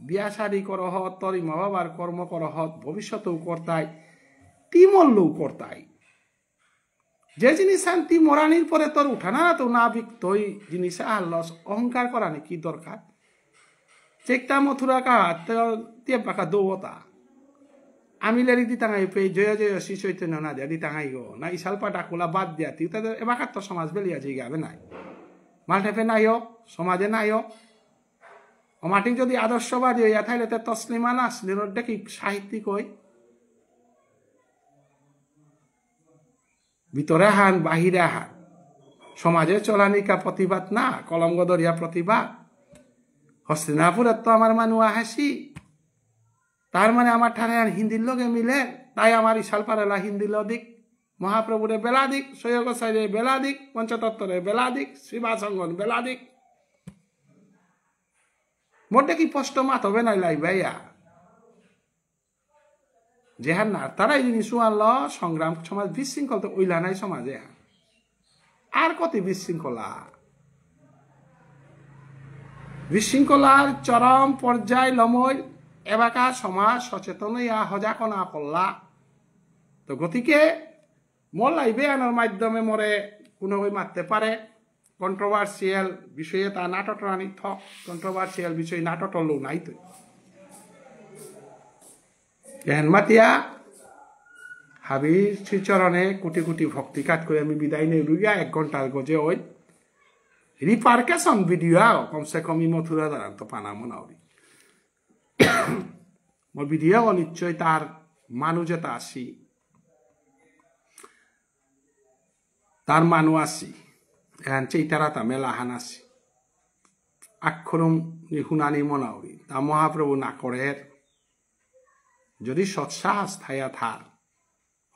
বিয়া শাদি করহ, তোর ইমা বাবার কর্ম করহ, ভবিষ্যতেও করতাই, তি মরলেও করতাই। যে জিনিস আন তি মরানির পরে তোর উঠানা তো না বিকতই জিনিস আহান লস, অহংকার করানি কি দরকার? চেকটা মথুরা কা, তে, তে বাকা দৌতা। আমি লেরি দিতাঙাই পে, জয় জয় শ্রী চৈতন্য না দিয়া দিতাঙাই গো। না ইশালপা ডাকুলা বাদ দিয়া, তি তাদের এবাকার তো সমাজ বেলিয়া যাইগা, আবে নাই। মালঠেপে নাইও, সমাজে নাইও। ও মাটি যদি আদর্শবাদী হইয়া থাইলে তে তসলিমা নাসরিনর দেখি সাহিত্যিক হই। ভিতরে হান, বাহিরে হান। সমাজে চলানিকা প্রতিবাদ না, কলম গদরিয়া প্রতিবাদ। হস্তিনাপুরে তো আমার মানু আহেসি। তার মানে আমার ঠারে আর হিন্দির লগে মিলে, তাই আমার ইশালপারেলা হিন্দি লদিক, মহাপ্রভুরে বেলা দিক, সৈয় গোসাইরে বেলা দিক, পঞ্চতত্ত্বরে বেলা দিক, শ্রীবাসঙ্গন বেলা দিক। মোটে কি স্পষ্ট মাতবে নাই লাই ভাইয়া? যেহান নারতারাই জিনিস আনলো, সংগ্রাম সমাজ বিশৃঙ্খল তো ওইলা নাই সমাজে। আর কতি বিশৃঙ্খলা? বিশৃঙ্খলার চরম পর্যায় লমইল, এবাকা সমাজ সচেতন ইয়া হজাক না পড়লা। তো গতিকে মোর লাইভে আনার মাধ্যমে মোরে কোনো ওই মারতে পারে, কন্ট্রোভার্সিয়াল বিষয়ে তা নাটক রানি থক, কন্ট্রোভার্সিয়াল বিষয়ে নাটক লো নাই তো। এহান মাতিয়া হাবির শ্রীচরণে কোটি কোটি ভক্তি কাত করে আমি বিদায় নেই লুইয়া এক ঘন্টার গজে ওই রিপারকেশন ভিডিও আও কমসে কম ই মথুরা দাঁড়ান তো পানা মনাউরি। মোর ভিডিও নিশ্চয় তার মানু যেতা আসি, তার মানু আসি, এহান চেইতারা তা মেলা হান আসি। আক্ষরম নিহুনানি মনাউরি, তা মহাপ্রভু না করের। যদি সৎসাহস থাইয়া থার,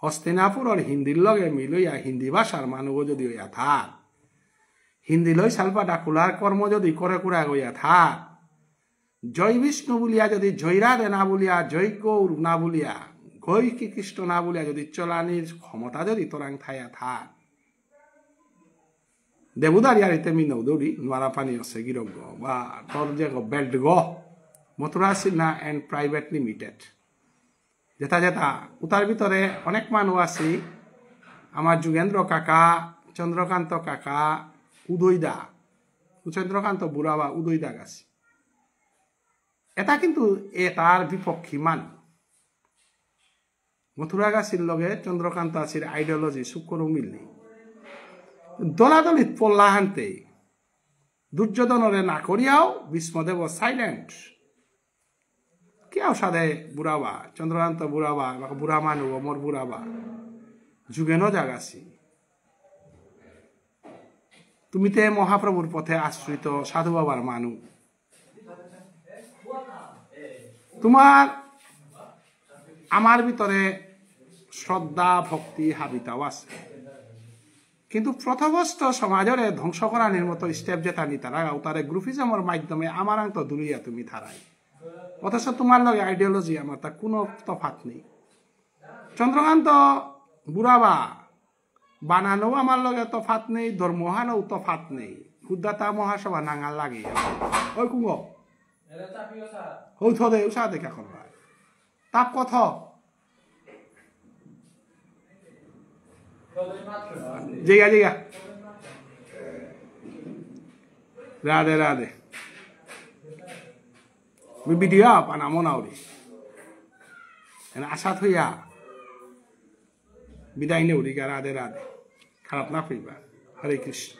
হস্তিনাপুরর হিন্দির লগে মিলইয়া হিন্দি ভাষার মানু যদি হইয়া থার, হিন্দি লই সালপা ডাকুলার কর্ম যদি করে কুরা গইয়া থার, জয় বিষ্ণু বুলিয়া যদি জয় রাধে না বুলিয়া, জয় গৌর না বুলিয়া, গৈ কি কৃষ্ণ না বুলিয়া যদি চলানির ক্ষমতা যদি তোরাং থাইয়া থার, দেবুদার ইয়ারিতে মি নৌদৌরি, নোয়ারা পানি আছে গিরক গো, বা তোর যে গো, বেল্ট গো, মথুরা সিনহা and private limited। যেতা যেতা, উতার ভিতরে অনেক মানু আছি, আমার যুগেন্দ্র কাকা, চন্দ্রকান্ত কাকা, উদয় দা, চন্দ্রকান্ত বুড়া বা উদয় দা গাছি। এটা কিন্তু এটার বিপক্ষী মানু। মথুরা গাছির লগে চন্দ্রকান্ত আসির আইডিওলজি শুক্র মিলনি। দলাদলিত পল্লা হানতে দুর্যোধনরে না করিয়াও ভীষ্মদেব সাইলেন্ট। কিয়াও সাদে বুড়াবা, চন্দ্রকান্ত বুড়াবা, এবাকা বুড়া মানু, অমর বুড়াবা। যুগেন জাগাছি। তুমি তে মহাপ্রভুর পথে আশ্রিত সাধু বাবার মানু। তোমার আমার ভিতরে শ্রদ্ধা, ভক্তি, হাবিতাও আছে। কিন্তু পথভ্রষ্ট সমাজরে ধ্বংস করানির মতো স্টেপ যেটা নিতারা, উতারে গ্রুপিজমর মাধ্যমে আমারাং তো দূরিয়া তুমি থারাই। অথচ তোমার লগে আইডিওলজি আমার তা কোনো তফাৎ নেই। চন্দ্রকান্ত বুড়াবা বানানো আমার লগে তফাৎ নেই, ধর্মহানও তফাৎ নেই। হুদ্দাতা মহাসভা নাঙাল লাগে। ওই কুঙ্গ। হৌ থদে, উষা দেখা করবা। তাপ কথ। জিগা, জিগা। রাধে, রাধে। মি ভিডিও পানা মনাউরি। এনে আশা থইয়া। বিদায় নেউরিগা, রাধে, রাধে। খারাপ না পেইবা। হরে কৃষ্ণ।